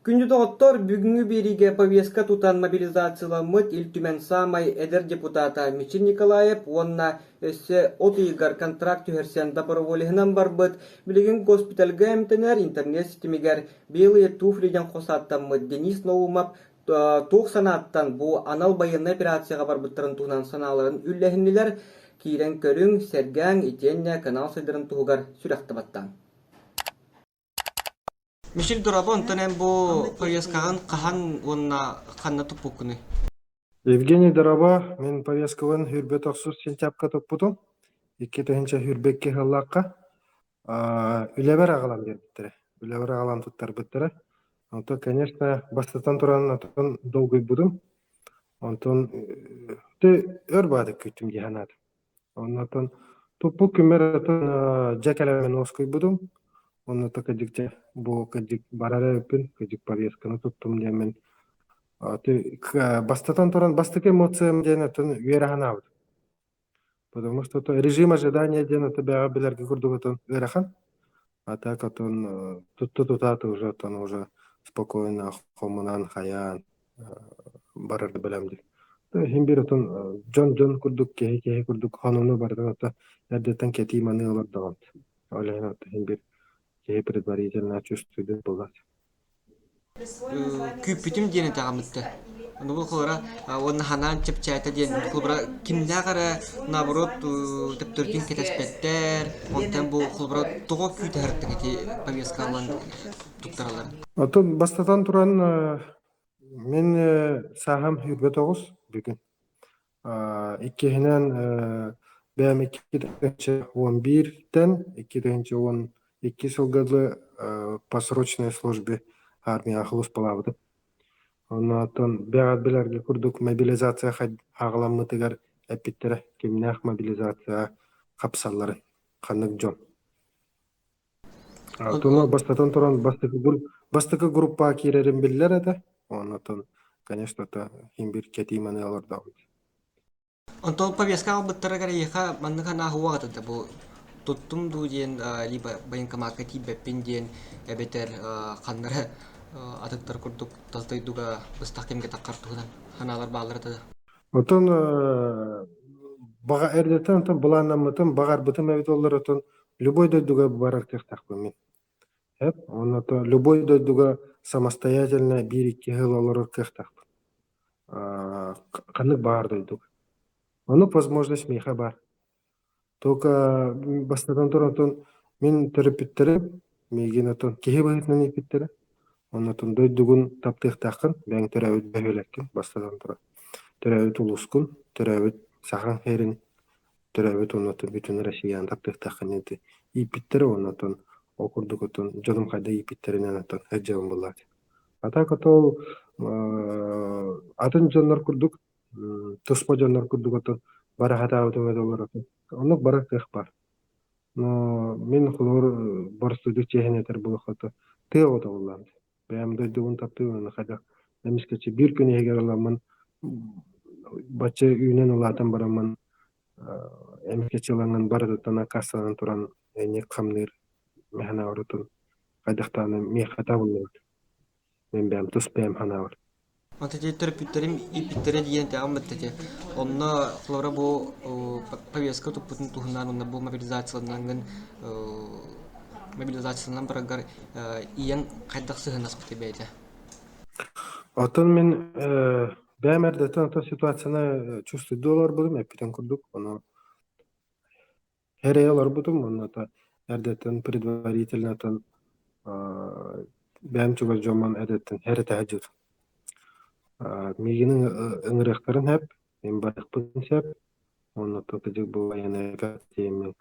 Күндү доҕоттор, бүгүҥҥү биэриигэ повестка тутан мобилизацияламмыт Ил Түмэн саамай эдэр депутата Мичил Николаев уонна өссө от ыйыгар контракт түһэрсэн доброволеһынан барбыт, билигин госпитальга эмтэнэр интернет ситимигэр «Белые туфли» диэн хос ааттаммыт Денис Наумов туох санааттан бу анал байыаннай операцияҕа барбыттарын туһунан санааларын үллэһиннилэр. Киирэн көрүҥ, сэргээҥ итиэннэ канал сайдарын туһугар сүрэхтэ баттааҥ. Мишель дорообо, онтон эн бу повесткаҕын хаһан уонна ханна туппуккунуй? Евгений дорообо, мин повесткабын сүүрбэ тохсус сентябрьга туппутум. 2022 сыллаахха үлэбэр аҕалан биэрбиттэрэ. Үлэбэр аҕалан туттарбыттара. Онтон, конечно, бастатан туран отон долгуйбутум. Онтон өр баҕайытык күүттүм дии санаатым. Оннотон туппут күммэр отон дьэ кэлэммин уоскуйбутум. Онно кыдьык дьэ бу кыдьык барар эбиппин, кыдьык повестканы туттум диэммин бастатан туран бастакы эмоциям диэн отон үөрэ санаабытым. Потому что то режим ожидания диэн это бэҕэ билэргэ курдук отон ыарахан. А так отон тутта тутааты уже отон уже спокойно хомунан хайаан барар бэлэм дии. Иһин биир отон дьон-дьон курдук, киһи-киһи курдук хонуну барытын ото эрдэттэн кэтии-маныы олордоҕун. Ол иһин ото иһин биир киһи предварительно чувствует буолар. Күүппүтүм диэн этэҕимиттэ. Ону бу холобура уонна ханаан чэпчээтэ диэн холобура кимнээх эрэ наоборот төптөрүтүн кэтэспэттэр, онтон бу холобура тоҕо күүтэһэртэн ити повестка ылан туттараллар. Отон бастатан туран мин сааһым 29 бүгүн. Иккиһинэн бэйэм 2011-тэн 2012 сылга дылы по срочной службе армияҕа сулууспалаабытым. Оннооттон бэҕэт билэргэ курдук мобилизация аҕаламмытыгар эппиттэрэ кимнээх мобилизация хапсалларын, ханнык дьон. Оттон бастатан туран бастакы бастакы группаҕа киирэрим биллэр этэ. Оннотон, конечно, это иһин биир кэтии маныы олордоҕум. Онтон повестка аҕалбыттарыгар эйиэхэ маннык санаа уоҕа да бу туттум дуу диэн либо военкомакка тиийбэппин диэн эбэтэр ханна эрэ атыттар курдук тас дойдуга быстах кэмҥэ таххар туһунан санаалар бааллара да? Оттон баҕа эрдэттэн оттон былааннаммытым, баҕарбытым эбит буоллар оттон любой дойдуга барар кыахтаахпын мин. Эп, уонна то любой дойдуга самостоятельно биир-икки сыл олорор кыахтаахпын. Ханнык баар дойдуга. Оннук возможность миэхэ баар. Только бастатан туран оттон мин төрөппүттэрим миигин оттон киһи быһыытынан ииппиттэрэ. Оннотон дойдугун таптыахтааххын, бэйэҥ төрөөбүт бөһүөлэккин бастатан туран. Төрөөбүт улуускун, төрөөбүт Сахаҥ сирин, төрөөбүт оннотон бүтүн Россияны таптыахтааххын диэн ииппиттэрэ оннотон ол курдук оттон дьонум хайдах ииппиттэринэн оттон сылдьабын буоллаҕа. А так ол атын дьоннор курдук туспа дьоннор курдук оттон бара сатаабытым этэ олоротун. Оннук барар кыах баар. Но мин холобур боростуойдук чиэһин этэр буоллахха тыа оҕото буоллаҕым. Бэйэм дойдубун таптыыбын уонна хайдах эмискэччи биир күн иһигэр ыламмын бачча үүнэн улаатан бараммын эмискэччи ылаҥҥын барытыттан аккаастанан туран эйиэхэ хамныыр мэхэнэ хайдах даҕаны миэхэ табыллыбат. Мин бэйэм тус бэйэм санаабар. Вот эти төрөппүттэрим ииппиттэрэ диэн тэҕим эти. Онно холобура бу повестка туппутун туһунан уонна бу мобилизацияланаҥҥын мобилизацияланан бараргар ийэҥ хайдах сыһыаннаспытай бэйэтэ? Оттон мин бэйэм эрдэттэн оттон ситуацияны чувствуйдуу олорбутум эппитим курдук ону Эрэй олорбутум уонна эрдэттэн предварительно бэйэм чугас дьоммун эрдэттэн эрэтэ сылдьыбытым. Миигин ыҥырыахтарын сөп, мин барыахпын сөп уонна кыдьык бу военнай операция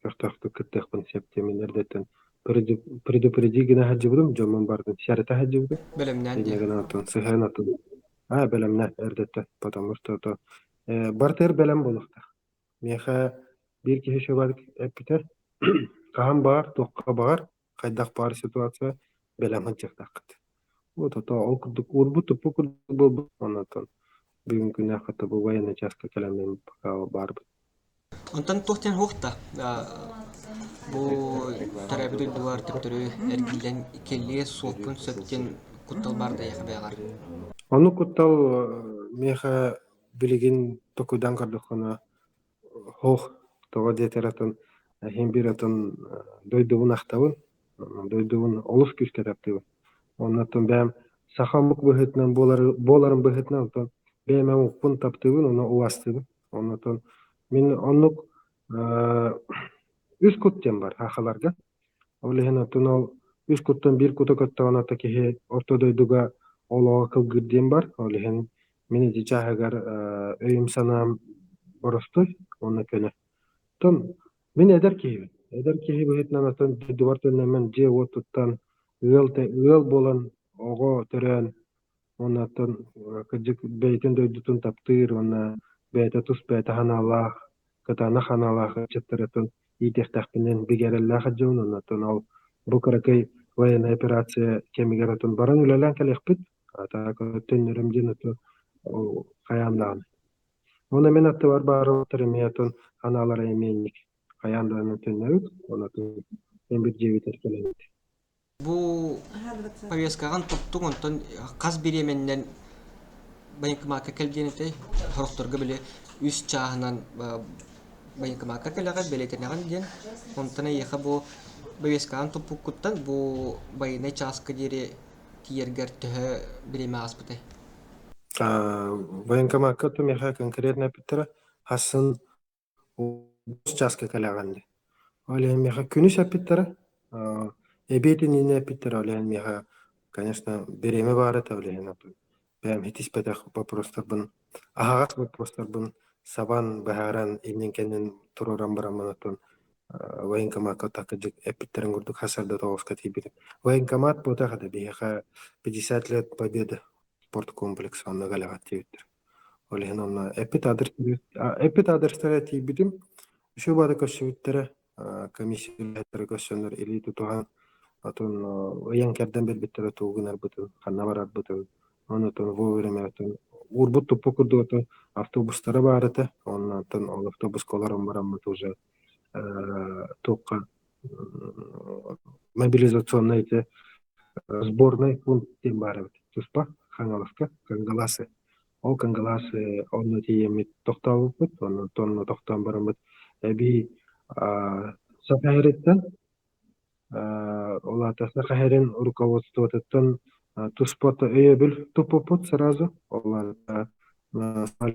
көхтөөхтүк кыттыахпын сөп диэммин эрдэттэн предупреди гына сылдьыбытым, дьоммун барытын сэрэтэ сылдьыбытым. Бэлэмнээн Инньэ диэн. гынан оттон сыһыан атын аа бэлэмнээн эрдэттэн, потому что то барытыгар бэлэм буолуохтаах. Миэхэ биир киһи үчүгэйдик эппитэ: хаһан баҕар, туохха баҕар, хайдах баар ситуация бэлэм сылдьыахтааххыт. Вот ото ол курдук уурбут-туппут курдук буолбут. Онтон бүгүн күннээх хата бу военный чааска кэлэммин пока баарбыт. Онтон туох диэн суох да бу төрөөбүт дойдубар төптөрү эргиллэн кэлиэ суохпун сөп диэн. куттал баар да эйиэхэ бэйэҕэр? Оннук куттал миэхэ билигин токуйдаан көрдөххүнэ суох. Тоҕо диэтэр атын иһин биир атын дойдубун ахтабын, дойдубун олус күүскэ таптыыбын. Оннуттан бэйэм саха омук быһыытынан буоларым быһыытынан оттон бэйэм омукпун таптыыбын уонна убаастыыбын. Оннуттан мин оннук үс кут диэн бар сахаларга. Ол иһин оттон ол үс куттан биир кута көттөҕүнэ ото киһи орто дойдуга олоҕо кылгыыр диэн бар. Ол иһин мин ити чааһыгар өйүм-санаам боростуой уонна көнө. Оттон мин эдэр киһибин. Эдэр киһи быһыытынан оттон дойдубар төннөммүн дьиэ-уот туттан, ыал, ыал буолан, оҕо төрөөн Уонна оттон кырдьык бэйэтин дойдутун таптыыр уонна бэйэтэ тус бэйэтэ санаалаах, кытаанах санаалаах ыччаттарытын иитиэхтээхпинэн бигэ эрэллээх дьон уонна оттон ол бу кыракый военная операция кэмигэр отон баран үлэлээн кэлиэхпит, а так төннөрүм диэн ото ол хайаан даҕаны. Уонна мин аттыбар баар уолаттар эмиэ отон санаалара эмиэ инник хайаан даҕаны төннөбүт, уонна эн бир дьиэбитигэр кэлэбит. Бу повесткаҕын туттуҥ, онтон хас бириэмэннэн военкомакка кэл диэн этэй? Сорохторго били үс чааһынан военкомакка кэлэҕин, бэлиэтэнэҕин диэн. Онтон эйиэхэ бу повесткаҕын туппуккуттан бу байыаннай чааска диэри тиийэргэр төһө бириэмэ ааспытай? Военкомакка миэхэ конкретно эппиттэрэ хассын Үс чааска кэлэҕин дии. Ол иһин миэхэ күнүс эппиттэрэ, эбиэт иннинэ эппиттэрэ, ол иһин миэхэ, конечно, бириэмэ баар этэ, ол иһин бэйэм ситиспэтэх боппуруостарбын, аһаҕас боппуруостарбын сабан, быһааран, иннин-кэннин туруоран бараммын оттон военкомакка такырдьык эппиттэрин курдук хас 9-ка тиийбитим. Военкомат буотах этэ, биһиэхэ 50 лет Победы спорткомплекс онно кэлэҕит диэбиттэр. Ол иһин онно эппит эппит адрестара тиийбитим. Үчүгэй баҕайы көрсүбүттэрэ, комиссия үлэһиттэрэ көрсөннөр илии тутуһан, отон ыйан-кэрдэн биэрбиттэрэ тугу гынарбытын, ханна барарбытын, онтон вовремя отон уурбут-туппут курдук отон автобустара баар этэ, онно оттон ол автобуска олорон бараммыт уже туохха мобилизационнай ити сборный пункт диэн баар эбит туспа Хаҥаласка Кангаласы ол Кангаласы онно тиийэммит тохтообуппут онно онно тохтоон бараммыт эбии Саха сириттэн ол аата Саха сирин руководствотыттан туспа өйөбүл туппуппут сразу ол аата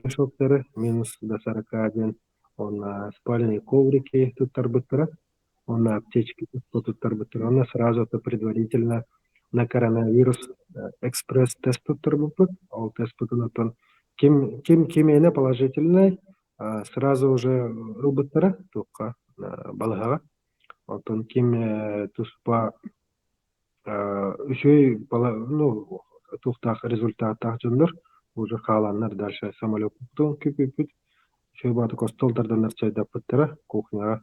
шоктары минус до 40 диэн уонна спальные коврики туттарбыттара уонна аптечки туттарбыттара уонна сразу это предварительно на коронавирус экспресс-тест туттарбыппыт. Ол тестпытын оттон ким ким кимиэнэ положительный сразу уже ылбыттара туохха балыһаҕа. Оттон ким туспа Үчүгэй ну, туохтаах результаттаах дьоннор уже хааланнар дальше самолеппутун көппүппүт. Үчүгэй баҕатык остуол тарданнар чайдаппыттара кухняҕа.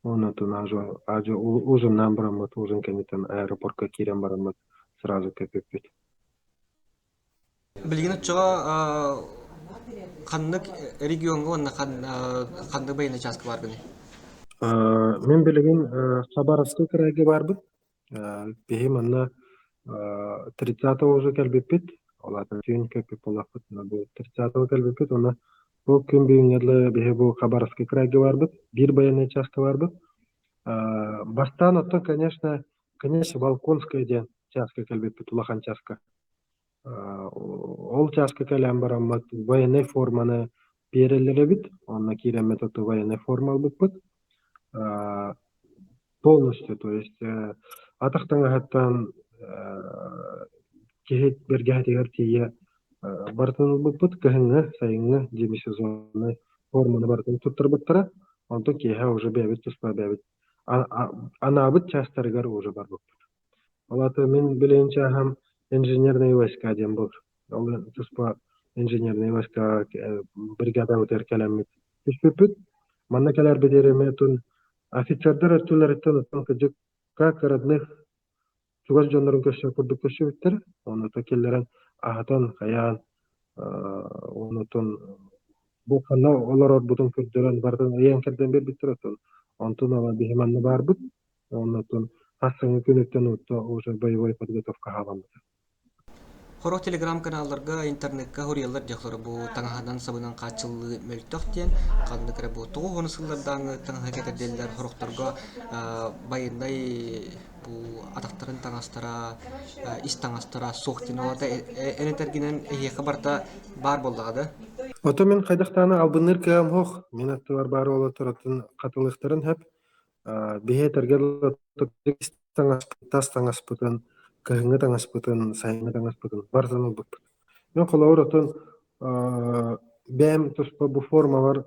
Оннотун аадьы ужиннаан бараммыт, ужин кэнниттэн аэропортка киирэн бараммыт сразу көппүппүт. Билигин оччоҕо ханнык региоҥҥа уонна ханнык байыаннай чааска бааргыный? Мин билигин Хабаровскай кыраайга баарбын. Биһи манна 30 уже кэлбиппит, ол аата түүн көппүт буоллахпытына бу 30 кэлбиппит уонна бу күн бүгүҥҥэ дылы биһи бу Хабаровскай крайга барбыт, биир военнай чааска барбыт. Бастаан оттон, конечно, конечно, Волконская диэн чааска кэлбиппит, улахан чааска. Ол чааска кэлэн бараммыт военнай форманы биэрэллэр эбит, онно киирэммит ото военнай форма ылбыппыт. Полностью, то есть атах таҥаһыттан киһи бэргэһэтигэр тиийэ барытын ылбыппыт. Кыһыҥҥы, сайыҥҥы демисезоннай форманы барытын туттарбыттара. Онтон киэһэ уже бэйэбит туспа бэйэбит анаабыт чаастарыгар уже барбыппыт. Ол аата мин билигин чааһым инженерные войска диэн буолар. Ол туспа инженерные войска бригадабытыгар кэлэммит түспүппүт. Манна кэлэрбит эрэ офицердар өттүлэриттэн оттон кырдьык как родных чугас дьоннорун көрсөр курдук көрсүбүттэр. Онуота киллэрэн аһатан, хайаан, онутун бу ханна олорорбутун көрдөрөн барытын ыйан кэрдэн биэрбиттэр оттон онтун ала биһи манна баарбыт. Оннотун хас саҥа күнүттэн уже боевой подготовка хааланбыта. Сорох телеграм-каналларга, интернекка суруйаллар дьахтары бу таҥаһынан-сабынан хааччыллыы мөлтөх диэн, ханнык эрэ бу 90 сыллардааҥы таҥаһы кэтэрдэллэр, сорохторго байыннай бу атахтарын таҥастара, ис таҥастара суох диэн ол аата эн этэргинэн эһиэхэ барыта баар буоллаҕа да? Ото мин хайдахтааны албынныыр кыам суох. Мин аттыбар баар уолаттар оттон хатылыахтарын сөп. Биһи этэргэ тас таҥаспытын, кыһыҥҥы таҥаспытын, сайыҥҥы таҥаспытын барытын ылбыппыт. Мин холобур оттон бэйэм туспа бу формалар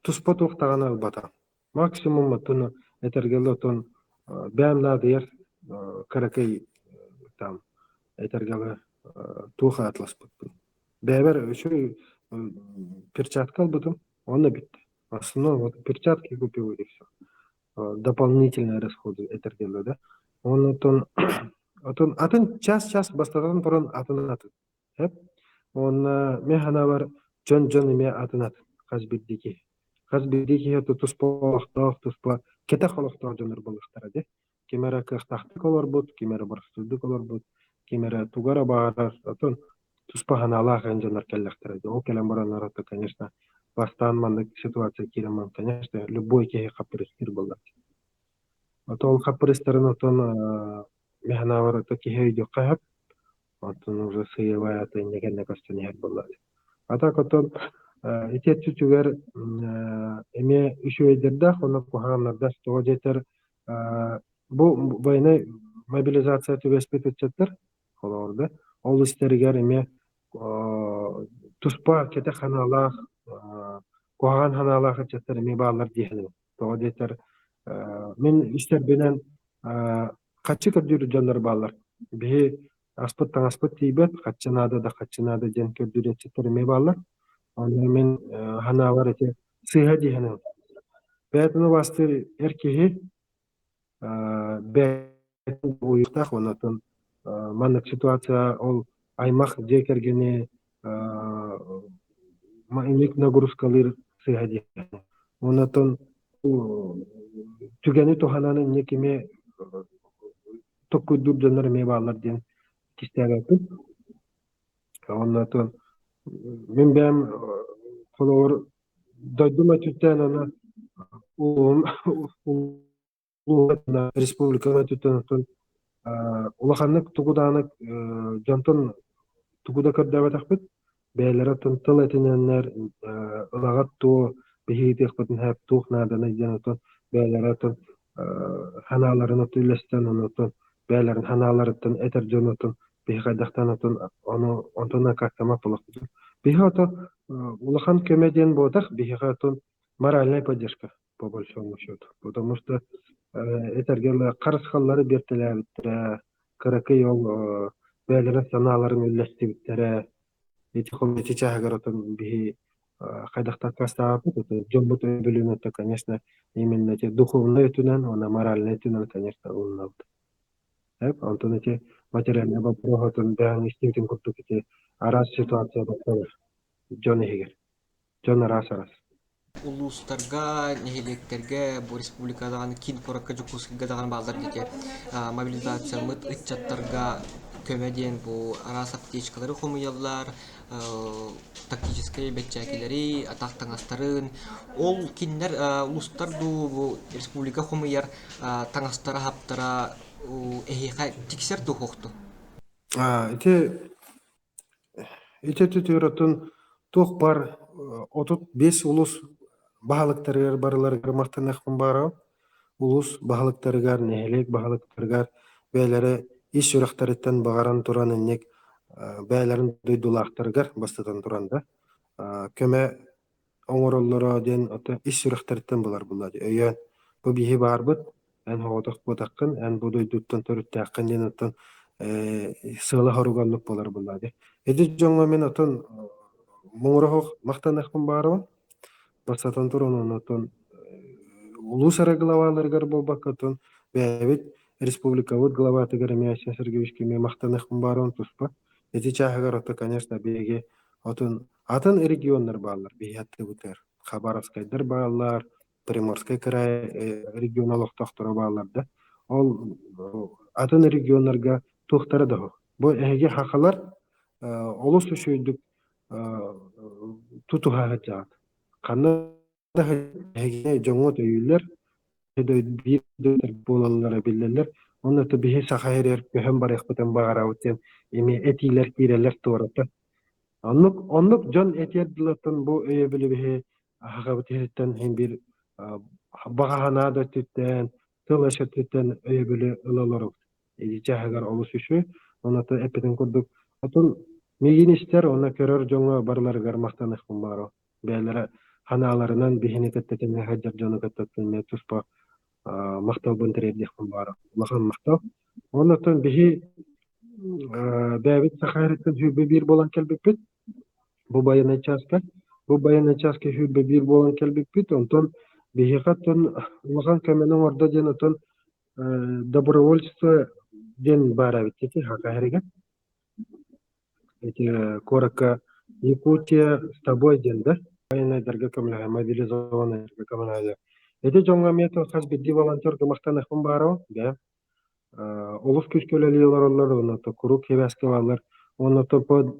туспа туох даҕаны ылбатаҕым. Максимум оттон этэргэ дылы оттон бэйэм наадыйар кыракый там этэргэ дылы туох атласпыппын. Бэйэбэр үчүгэй перчатка ылбытым уонна бүттэ. В основном вот перчатки купил и все. Дополнительные расходы этэргэ дылы да. Онтон отон атын час-час бастатан туран атын атын. Эп. Уонна мин санаабар дьон-дьон эмиэ атын атын хас биирдии киһи. Хас биирдии киһи туспа олохтоох, туспа кэтэх олохтоох дьоннор буолуохтара дии. Ким эрэ кыахтаахтык олорбут, ким эрэ боростуойдук олорбут, ким эрэ тугу эрэ баҕарар, оттон туспа санаалаах эн дьоннор кэллэхтэрэ дии. Ол кэлэн баран арата, конечно, бастаан маннык ситуация киирэн баран, конечно, любой киһи хаппырыыстыыр буоллар. Ото ол хаппырыыстарын оттон мин санаабар ото киһи өйдүөххэ сөп. Оттон уже сыыйабай ата инньэ кэннэ көстөн иһэр буолла. А так оттон ити өттүтүгэр эмиэ үчүгэйдэрдээх уонна куһаҕаннардаах. Тоҕо диэтэр бу военнай мобилизация түбэспит ыччаттар холобур да ол истэригэр эмиэ туспа кэтэх санаалаах куһаҕан санаалаах ыччаттар эмиэ бааллар дии саныыбын. Тоҕо диэтэр мин истэрбинэн хаччы көрдүүр дьоннор бааллар. Биһи аспыт-таҥаспыт тиийбэт, хаччы наада да хаччы наада диэн көрдүүр ыччаттар эмиэ бааллар. Онно мин санаабар ити сыыһа дии саныыбын. Бэйэтин убаастыыр эр киһи бэйэтин уйуктаах уонна оттон маннык ситуация ол аймах дьиэ кэргэни инник нагрузкалыыр сыыһа дии саныыбын. Уонна оттон түгэни туһанан инник эмиэ токкуйдуур дьоннор эмиэ бааллар диэн кистээбэппин. Уонна оттон мин бэйэм холобур дойдум өттүттэн аны улууһум республикам өттүттэн оттон улаханнык тугу даҕаны дьонтон тугу да көрдөөбөтөхпүт. Бэйэлэрэ оттон тыл этинэннэр ылаҕат туо биһиги сөп туох нааданый диэн оттон бэйэлэрэ оттон санааларын оттон үллэстэн ону оттон бэйэлэрин санааларыттан этэр дьон оттон биһи хайдахтан оттон ону онтон аккаастаммат буолуохпутун. Биһи ото улахан көмө диэн буотах, биһиэхэ оттон моральная поддержка по большому счету. Потому что этэргэ харысхаллары биэртэлээбиттэрэ, кыракый ол бэйэлэрин санааларын үллэстибиттэрэ. Ити ити чааһыгар оттон биһи хайдахтан аккаастаабаппыт, это дьоммут өйдөбүлүн это, конечно, именно эти духовнай өттүнэн уонна моральнай өттүнэн, конечно, ылынабыт. Онтон ити материальнай боппуруоһутун бэйэҥ истибитин курдук ити араас ситуация тахсар дьон иһигэр. Дьон араас-араас. Улуустарга, нэһилиэктэргэ, бу республика даҕаны, киин куоракка Дьокуускайга даҕаны бааллар диэки мобилизацияммыт ыччаттарга көмө диэн бу араас аптечкалары хомуйаллар, тактическай бэччээкилэри, атах таҥастарын. Ол кинилэр улуустар дуу, бу республика хомуйар таҥастара-хаптара эһиэхэ тиксэр дуу суохту? Ити Ити өттүтүгэр туох баар 35 улуус баһылыктарыгар барыларыгар махтаныахпын баҕарабын. Улуус баһылыктарыгар, нэһилиэк баһылыктарыгар бэйэлэрэ ис сүрэхтэриттэн баҕаран туран инник бэйэлэрин дойдулаахтарыгар бастатан туран да көмө оҥороллоро диэн оттон ис сүрэхтэриттэн булар буолла дии өйөөн бу биһи баарбыт эн соҕотох буотаххын эн бу дойдуттан төрүттээххин диэн оттон сыала-соруга оннук буолар буолла дии ити дьоҥҥо мин оттон муҥура суох махтаныахпын баҕарабын бастатан туран оннуттан улуус эрэ главаларыгар буолбакка оттон бэйэбит республикабыт главатыгар эмиэ Айсен Сергеевичка эмиэ махтаныахпын баҕарабын туспа ити чааһыгар ото конечно биһиги отун Атын регионнар бааллар биһи аттыбытыгар. Хабаровскайдар бааллар, Приморскай кыраай регион олохтоохторо бааллар да. Ол атын регионнарга туохтара да суох. Бу эһиги хахалар олус үчүгэйдик тутуһа сылдьаҕыт. Ханна да эһигини дьоҥҥут өйүүллэр, биир буолаллара биллэллэр. Онно биһи саха сиригэр көһөн барыахпытын баҕарабыт диэн эмиэ этиилэр киирэллэр туораттан. Оннук, оннук дьон этиэр дылыттан бу өйөбүлү биһи аһаҕабыт иһиттэн иһин биир баҕа санаа да өттүттэн, тыл-өс өттүттэн өйөбүлү ыла олоробут. Ити чааһыгар олус үчүгэй. Онно эппитин курдук, отун миигин истэр уонна көрөр дьоҥҥо барыларыгар махтаныахпын баҕарабын. Бэйэлэрэ санааларынан биһини кытта тэҥҥэ сылдьар дьону кытта эмиэ туспа махталбын тириэрдиэхпин баҕарабын. Улахан махтал. Уонна оттон биһи бэйэбит Саха сириттэн 21 буолан кэлбиппит. Бу байыаннай чааска. Бу байыаннай чааска 21 буолан кэлбиппит. Онтон биһиэхэ оттон улахан көмөнү оҥордо диэн оттон добровольство диэн баар эбит ити Саха сиригэр. Ити куоракка Якутия с тобой диэн да военнайдарга көмөлөһө, мобилизованнайдарга көмөлөһөллөр. Ити дьоҥҥо эмиэ хас биирдии волонтерга махтаныахпын баарабын бэйэм. Олус күүскэ үлэлии олороллор уонна куруук сибээскэ бааллар. Уонна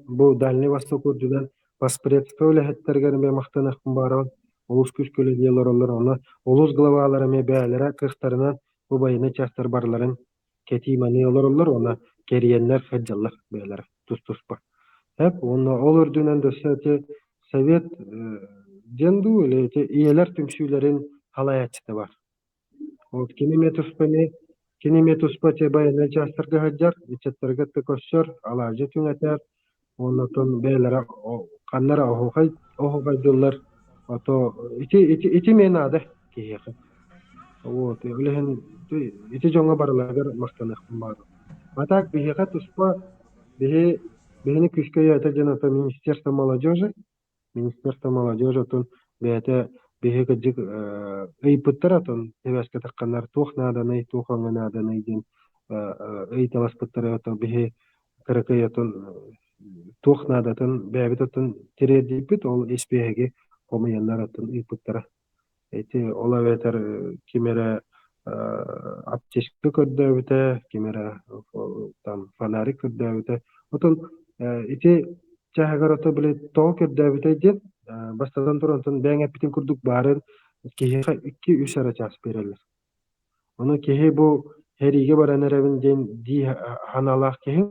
бу Дальний Восток үрдүнэн паспредство үлэһиттэригэр эмиэ махтаныахпын баарабын. Олус күүскэ үлэлии олороллор. Онно улуус главалара эмиэ бэйэлэрэ кыахтарынан бу байыаннай чаастар барыларын кэтии-маныы олороллор уонна кэрийэннэр сылдьаллар бэйэлэрэ тус-туспа. Эп уонна ол үрдүнэн өссө ити совет диэн дуу или ити ийэлэр түмсүүлэрин салайааччыта бар. Вот кини эмиэ туспа эмиэ кини эмиэ туспа ити байыаннай чаастарга сылдьар, ыччаттарга кытта көрсөр, алаадьы түҥэтэр уонна оттон бэйэлэрэ ханна эрэ оһуохай оһуохайдыыллар. А то ити ити ити эмиэ наада киһиэхэ. Вот, ол иһин ити дьоҥҥо барыларыгар махтаныахпын баҕарабын. А так биһиэхэ туспа биһи биһини күүскэ өйөөтө диэн ото Министерство молодежи, Министерство молодежи отон бэйэтэ биһи кырдьык ыйыппыттар отон сибээскэ тахханнар туох нааданый, туох өҥө нааданый диэн ыйыталаспыттара ото биһи кыракый отон туох наадатын бэйэбит отон тириэрдибиппит ол испиэһэги хомуйаннар отон ыыппыттара. Ити ол эбэтэр ким эрэ аптечка көрдөөбүтэ, ким эрэ там фонарик көрдөөбүтэ. Отон ити чааһыгар ото били тоҕо көрдөөбүтэй диэн бастатан туран онтон бэйэҥ эппитин курдук баарын киһиэхэ 2-3 эрэ чаас биэрэллэр. Ону киһи бу сэриигэ баран эрэбин диэн дии санаалаах киһи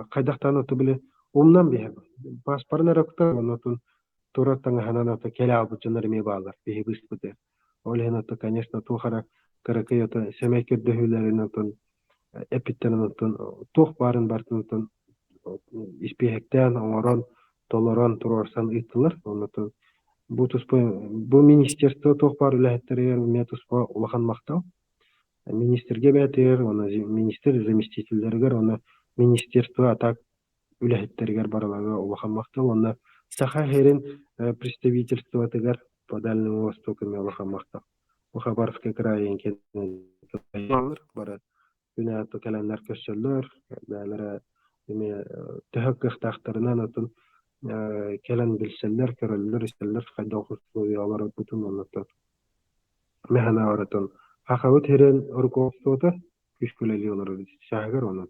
хайдахтаан ото били умнан биһэбин. Пааспарын эрэ кутар, оннотун турар таҥаһынан ото кэлэ аалбыт дьоннор эмиэ бааллар биһи быыспытыгар. Ол иһин ото конечно туох эрэ кыракый ото сэмэй көрдөһүүлэрин отон эппиттэрин оттон туох баарын барытын оттон испииһэктээн оҥорон толорон туруорсан ыыттылар. Оннотон бу туспа бу министерство туох баар үлэһиттэригэр эмиэ туспа улахан махтал. Министргэ бэйэтигэр уонна министр заместителлэригэр уонна министерство а так үлэһиттэригэр барыларыгар улахан махтал уонна Саха сирин представительствотыгар по Дальнему Востоку эмиэ улахан махтал. Бу Хабаровскай кыраайын бары күн аайы кэлэннэр көрсөллөр, бэйэлэрэ эмиэ төһө кыахтаахтарынан атын кэлэн билсэллэр, көрөллөр-истэллэр хайдах условиялар олорбутун уонна мин санаабар отон Хахабыт сирин руководствота күүскэ үлэлии олорор чааһыгар уонна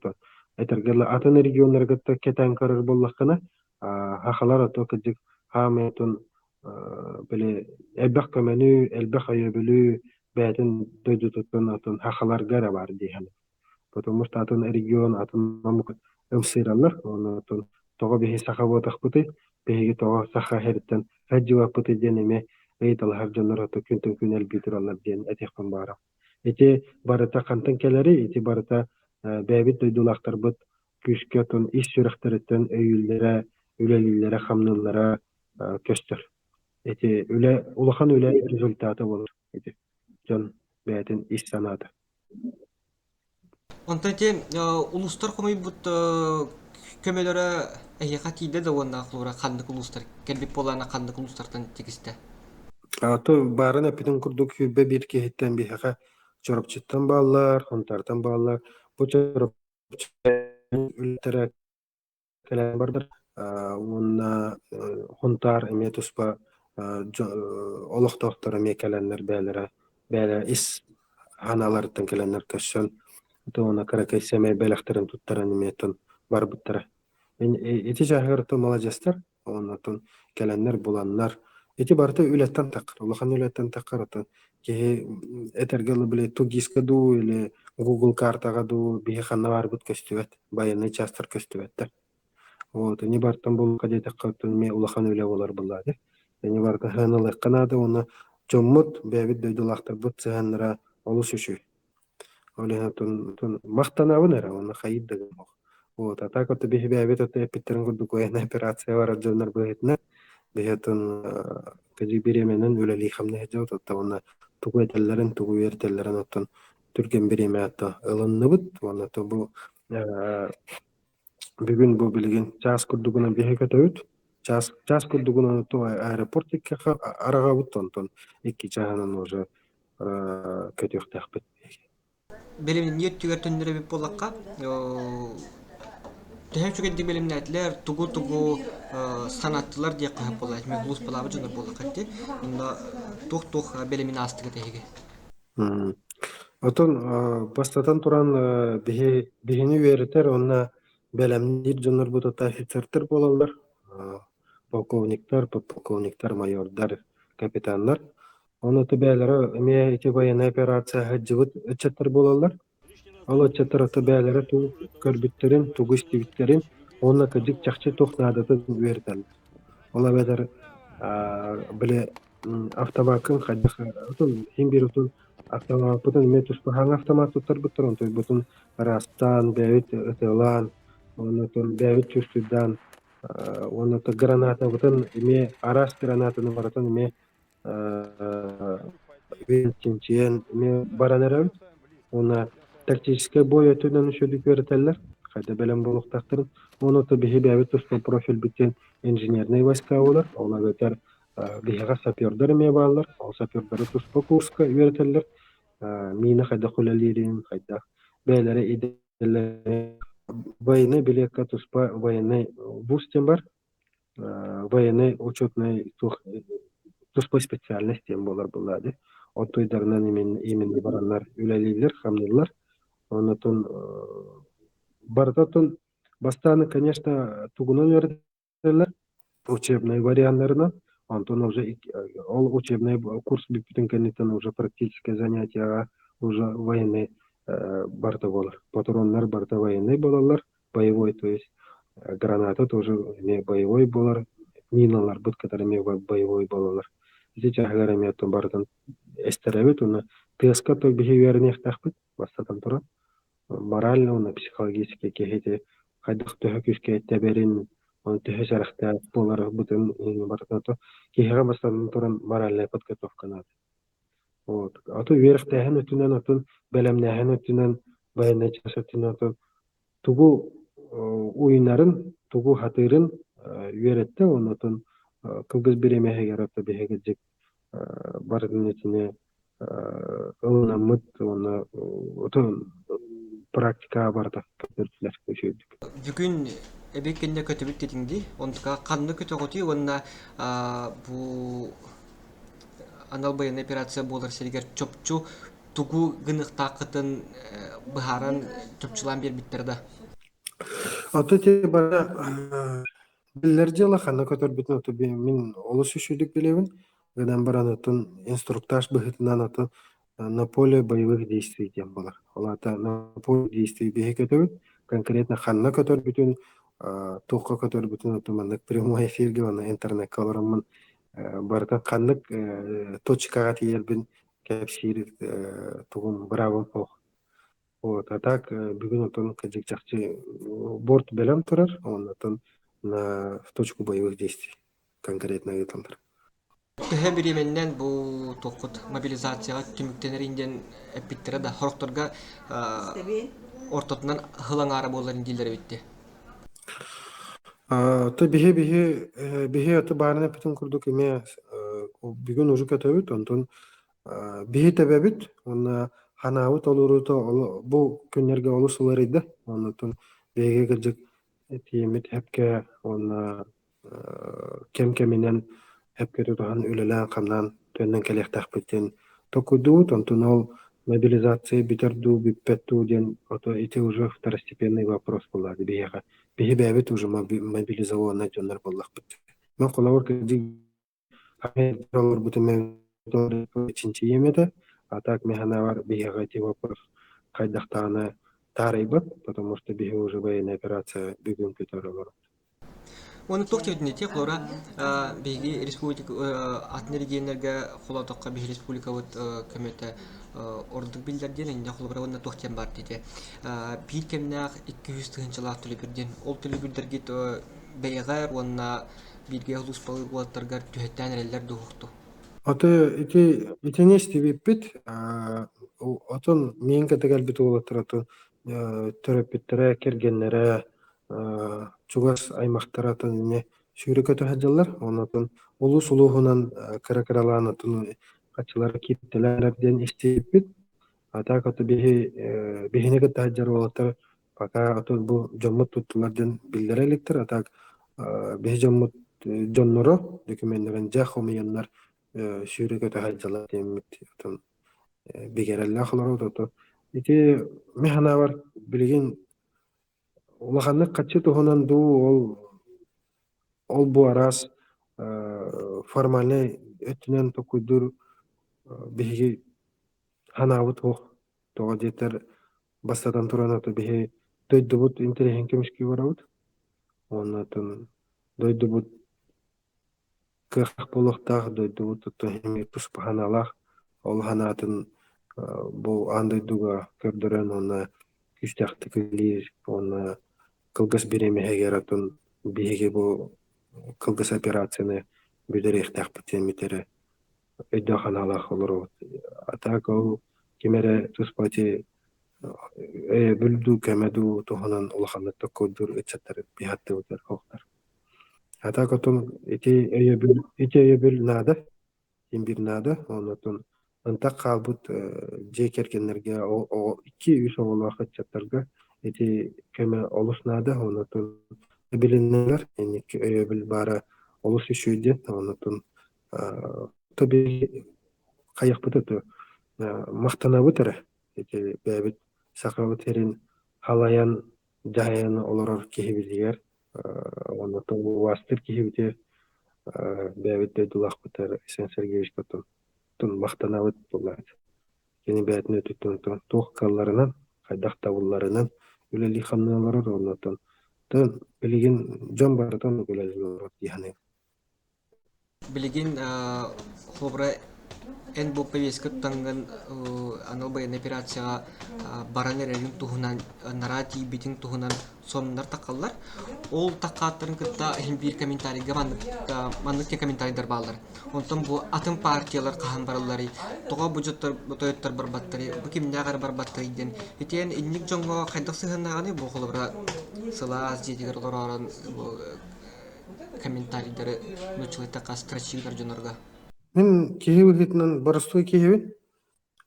этэргэ дылы атын регионнары кытта кэтээн көрөр буоллаххына хахалар ото кырдьык хаамай отун били элбэх көмөнү, элбэх өйөбүлү бэйэтин дойдутуттан атын хахаларга эрэ баар дии саныыбын. Потому что атын регион, атын омук ымсыыраллар. Уонна оттон тоҕо биһи саха буотахпытый, биһиги тоҕо саха сириттэн сылдьыбаппытый диэн эмиэ ыйыталаһар дьоннор ото күнтэн күн элбии тураллар диэн этиэхпин баҕарабын. Ити барыта хантан кэлэрий? Ити барыта бэйэбит дойдулаахтарбыт күүскэ оттон ис сүрэхтэриттэн өйүүллэрэ, үлэлииллэрэ, хамныыллара көстөр. Ити үлэ улахан үлэ результата буолар ити дьон бэйэтин ис санаата. Онтон ити улуустар хомуйбут көмөлөрө эһиэхэ тиийдэ да уонна холобура ханнык улуустар кэлбит буоллаҕына ханнык улуустартан тигистэ? А то баарын эппитин курдук 21 киһиттэн биһиэхэ Чурапчыттан бааллар, Хонтаартан бааллар. Бу Чурапчы үлэтэрэ кэлэн бардар уонна Хонтаар эмиэ туспа олохтоохтор эмиэ кэлэннэр бэйэлэрэ бэйэлэрэ ис ханааларыттан кэлэннэр көрсөн. Уонна кыракый сэмэй бэлэхтэрин туттаран эмиэ оттон барбыттара. Ити чааһыгар оттон маладьыастар уонна оттон кэлэннэр буланнар ити барыта үлэттэн таххар, улахан үлэттэн таххар оттон киһи этэргэ дылы били 2ГИС-ка дуу или Google картаҕа дуу биһи ханна баарбыт көстүбэт, байыаннай чаастар көстүбэттэр. Вот, ини бартан булка диэтэххэ оттон эмиэ улахан үлэ буолар буоллаҕа дии. Ини барыта сыаналыахха наада уонна дьоммут, бэйэбит дойдулаахтарбыт сыһыаннара олус үчүгэй. Ол иһин оттон махтанабын эрэ уонна хайыыр да гыммах. Вот, а так вот биһи бэйэбит оттон эппиттэрин курдук военная операция барар дьоннор быһыытынан биһи оттон кыдьык бириэмэнэн үлэлии-хамныы сылдьабыт оттон уонна тугу этэллэрин, тугу үөрэтэллэрин оттон түргэн бириэмэ ото ылынныбыт уонна то бу Бүгүн бу билигин чаас курдугунан биһи көтөбүт. Чаас, чаас курдугунан то аэропорт икки араҕабыт, онтон икки чааһынан уже көтүөхтээхпит. Бэлэмнэнии өттүгэр төннөр эбит буоллахха, төһө үчүгэйдик бэлэмнээтилэр, тугу-тугу санаттылар диэххэ сөп буолла. Мин улууспалаабыт дьоннор буоллахха ити. Онно туох-туох бэлэмин аастыгыт эһиги? Отон бастатан туран биһи биһини үөрэтэр уонна бэлэмниир дьоннорбут ото офицердар буолаллар. Полковниктар, подполковниктар, майордар, капитаннар. Ону ото бэйэлэрэ эмиэ ити военнай операция сылдьыбыт ыччаттар буолаллар. Ол ыччаттар ото бэйэлэрэ тугу көрбүттэрин, тугу истибиттэрин уонна кырдьык чахчы туох наадатын үөрэтэллэр. Ол эбэтэр били автомаккын хайдах отун син биир отун автомаппытын эмиэ туспа хаҥа автомат туттарбыттар, онтуйбутун ыраастаан, бэйэбит ытыалаан, уонна отун бэйэбит чувствуйдаан уонна гранатабытын эмиэ араас гранатаны барытын эмиэ чинчийэн эмиэ баран эрэбит уонна тактическай бой өттүнэн үчүгүйдүк үөрэтэллэр, хайда бэлэм буолуохтаахтарын. Уонна то биһи бэйэбит туспа профильбитин инженернэй войска буолар, ол эбэтэр биһиэхэ сапердар эмиэ бааллар, ол сапердары туспа курска үөрэтэллэр, миина хайдах үлэлиирин, хайдах бэйэлэрэ идэлэрин военный билиэккэ туспа военный вуз диэн бар, военный учетный туох туспа специальность диэн буолар буоллаа дии. Оттуйдарынан именно бараннар үлэлииллэр, хамныыллар. Оннотон барыта оттон бастаан, конечно, тугунан үөрэтэллэр учебнай варианнарынан, онтон уже ол учебный курс бүппүтүн кэнниттэн уже практическое занятиеҕа уже военный барыта буолар. Патроннар барыта военный буолаллар, боевой, то есть граната тоже эмиэ боевой буолар, миналарбыт кытары эмиэ боевой буолаллар. Ити чааһыгар эмиэ оттон барытын эстэрэбит уонна тыаска то биһи үөрэниэхтээхпит бастатан туран морально уонна психологически киһи ити хайдах төһө күүскэ тэбэрин, ону төһө сэрэхтээх буоларбытын барытын то киһиэхэ бастатан туран моральная подготовка наада. Вот. А то үөрэхтээһин өттүнэн, отун бэлэмнээһин өттүнэн, военнай чаас өттүнэн отун тугу уйунарын, тугу хатыырын үөрэттэ уонна отон кылгас бириэмэ иһигэр ото биһиги дьик барытын итини ылынаммыт уонна отон практикаҕа барыта көрдүлэр үчүгэйдик. Бүгүн эбии кэннэ көтөбүт диэтиҥ дии. Онтука ханна көтөҕүтүй уонна бу анал байыаннай операция буолар сиригэр чопчу тугу гыныахтааххытын быһааран чопчулаан биэрбиттэр да? Ото ити бара биллэр дьыала ханна көтөрбүтүн ото мин олус үчүгүйдүк билэбин. Гынан баран отун инструктаж быһыытынан отун на поле боевых действий диэн буолар. Ол аата на поле действий биһи көтөбүт. Конкретно ханна көтөрбүтүн, туохха көтөрбүтүн оту маннык прямой эфиргэ уонна интернекка олороммун барыта ханнык точкаҕа тиийэрбин кэпсиир тугум быраабым суох. Вот, а так бүгүн отон кыдьык чахчы борт бэлэм турар, оннотон на в точку боевых действий конкретно ыыталлар. Төһө бириэмэннэн бу туоххут мобилизацияҕа түмүктэнэрин диэн эппиттэрэ да, сорохторго ортотунан сыл аҥаара буоларын дииллэр эбит дии. То биһи биһи биһи аты баарын эппитин курдук эмиэ бүгүн уже көтөбүт, онтон Биһи тэбэбит уонна ханаабыт олоруута бу күннэргэ олус уларыйда. Оннуттан биһиги кырдьык тиийиммит эпкэ уонна кэм-кэминэн эпкэ тутуһан үлэлээн-хамнаан төннөн кэлиэхтээхпит диэн толкуйдуубут. Онтон ол Мобилизация бүтэр дуу, бүппэт дуу диэн ото ити уже второстепенный вопрос буолла биһиэхэ. Биһи бэйэбит уже мобилизованнай дьоннор буоллахпыт. Мен холобур кырдьык олорбутум чинчийиэм этэ. А так мин санаабар биһиэхэ ити вопрос хайдахтаҕына таарыйбат, потому что биһи уже военная операция бүгүн көтөр олоробут. Уонна туох диэбитин этиэх Лора биһиги республика атын регионнарга холоотоххо биһи республикабыт көмөтө ордук биллэр диэн инньэ холобура уонна туох диэн баар диэтэ биир кэмнээх 200 тыһыынчалаах төлөбүр диэн ол төлөбүрдэргит бэйэҕэр уонна бииргэ улууспалыыр уолаттаргар түһэттээн эрэллэр дуоһукту Аты ити итини истибиппит отон миин кытта кэлбит уолаттар отон төрөппүттэрэ кэргэннэрэ чугас аймахтара атын эмиэ сүүрэ-көтө сылдьаллар. Онон улуус улууһунан кыра-кыралаан атын хаччылара кииртэлэр диэн истибиппит. А так ото биһи биһини кытта сылдьар уолаттар пока ото бу дьоммут туттулар диэн биллэрэ иликтэр. А так биһи дьоммут дьонноро докуменнарын дьэ хомуйаннар сүүрэ-көтө сылдьаллар диэммит отон бигэрэллээх олоробут. Ото ити мин санаабар билигин Улаханнык хаччы туһунан дуу, ол ол бу араас формальнай өттүнэн толкуйдуур биһиги санаабыт суох. Тоҕо диэтэр, бастатан туран, ото биһи дойдубут интэриэһин көмүскүү барабыт. Уонна оттон дойдубут Кыах буолуохтаах дойдубут эмиэ туспа санаалаах, ол санаатын бу аан дойдуга көрдөрөн уонна күүстээхтик үлэлиир уонна кылгас бириэмэ иһигэр оттон биһиги бу кылгас операцияны бүтэриэхтээхпит диэммит эрэ өйдөөх санаалаах олоробут. А так ол ким эрэ туспа ити өйөбүл дуу, көмө дуу туһунан улаханнык токкуйдуур ыччаттар биһаттыбытыгар суохтар. А так оттон ити өйөбүл ити өйөбүл наада, син биир наада. Онтон ынтах хаалбыт дьиэ кэргэннэргэ оҕо икки-үс оҕолоох ыччаттарга ити көмө олус наада. Онтон билиннилэр инники өйөбүл баара олус үчүгэй диэн. Онтон хайыахпыт ото махтанабыт эрэ. Ити бэйэбит Сахабыт сирин халайан дьаһайан олорор киһибитигэр уонна убаастыыр киһибитигэр бэйэбит дойдулаахпытыгар Айсен Сергеевичка махтанабыт буоллаҕа. Кини бэйэтин өттүттэн туох кыалларынан, хайдах табылларынан үлэлии-хамныы олорор уонна оттон билигин дьон барыта оннук үлэлии олорор дии саныыбын. Билигин холобура эн бу повестка тутаҥҥын анал байыаннай операцияҕа баран эрэриҥ туһунан, анараа тиийбитиҥ туһунан сонуннар таххаллар. Ол таххааттарын кытта иһин биир комментарийга маннык маннык комментарийдар бааллар. Онтон бу атын партиялар хаһан баралларый, тоҕо бу дьоттор тойоттор барбаттарый, бу кимнээх эрэ барбаттарый диэн. Итиэн инник дьоҥҥо хайдах сыһыаннааҕыный бу холобура сылаас дьиэтигэр олороорон бу комментарийдары нууччалыыта строчилар дьонорго? Мин киһи быһыытынан боростуой киһибин.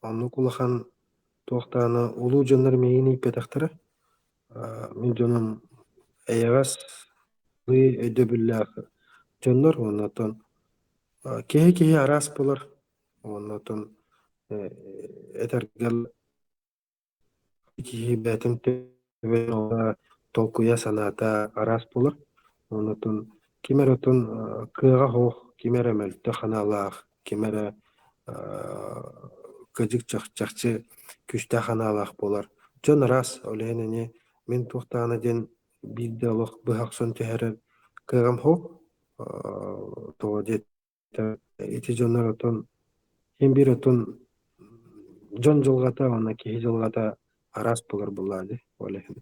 Оннук улахан туох даҕаны улуу дьоннор миигин ииппэтэхтэрэ. Мин дьонум эйэҕэс, өйдөбүллээх дьоннор уонна оттон киһи-киһи араас буолар уонна оттон этэргэ Киһи бэйэтин толкуйа, санаата араас буолар. Онтон ким эрэ оттон кыаҕа суох, ким эрэ мөлтөх санаалаах, ким эрэ кыдьык чахчы күүстээх санаалаах буолар. Дьон араас, ол иһин эмиэ мин туох даҕаны диэн биирдэ олох быһа охсон түһэрэр кыаҕым суох. Тоҕо диэт Ити дьоннор оттон син биир оттон дьон дьылҕата уонна киһи дьылҕата араас буолар буоллаҕа дии ол иһин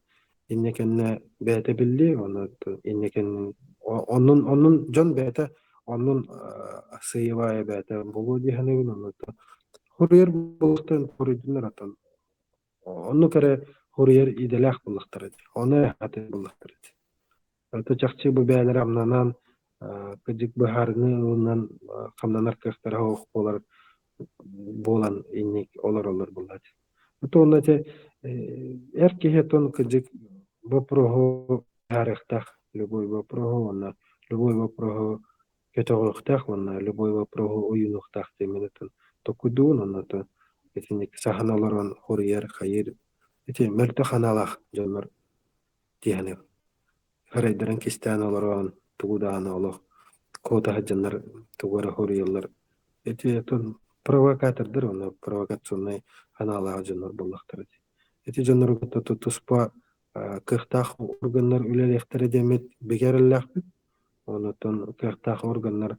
инньэ кэннэ бэйэтэ биллиэ уонна инньэ кэннэ оннун оннун дьон бэйэтэ оннун сыыйа-баайа бэйэтэ буолуо дии саныыбын онно хоруйар буолуохтарын хоруйдуннар оттон оннук эрэ хоруйар идэлээх буоллахтара дии ону эрэ сатыыр буоллахтара дии Это чахчы бу бэйэлэрэ амнанан, кырдьык быһаарыныы ылынан хамнанар кыахтара суох буолар буолан инник олороллор буоллааччы. Это уонна ити эр киһи оттон кырдьык боппуруоһу быһаарыахтаах любой вопроһу уонна любой вопроһу көтөҕүөхтээх уонна любой вопроһу уйунуохтаах диэн мин оттон толкуйдуубун уонна оттон. Итинник саһан олорон хоруйар, хайыыр ити мөлтөх аналаах дьоннор тиэхиньик Харайдарын кистээн олорон тугу даҕаны олох куота сылдьаннар тугу эрэ хоруйаллар. Ити оттон провокатордар уонна провокационнай санаалаах дьоннор буоллахтара дии. Ити дьоннору кытта туспа кыахтаах органнар үлэлиэхтэрэ диэммит бигэ эрэллээхпит. Онтон кыахтаах органнар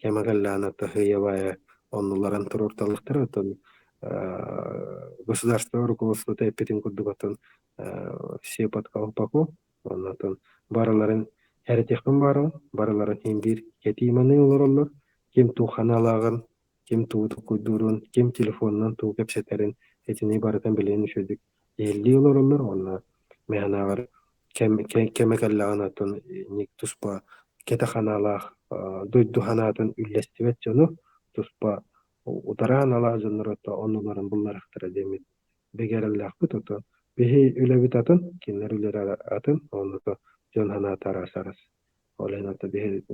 кэмэ кэллэҕинэ таһыйа-баайа оннуларын туруорталлахтара. Оттон государство руководствота эппитин курдук оттон все под колпаку оннотон барыларын эрэтиэхпин баарым, барыларын иһин биир кэтии-маныы олороллор, ким туох ханаалааҕын, ким тугу толкуйдуурун, ким телефонунан тугу кэпсэтэрин итини барытын билигин үчүгэйдик иһиллии олороллор уонна мин санаабар кэмэ кэллэҕинэ оттон инник туспа кэтэх ханаалаах дойду санаатын үллэстибэт дьону туспа утары аналаах дьоннору оннуларын булларахтара диэммит бигэ эрэллээхпит ото биһи үлэбит атын, кинилэр үлэлэрэ атын, онно дьон санаата араас-араас. Ол иһин ото биһи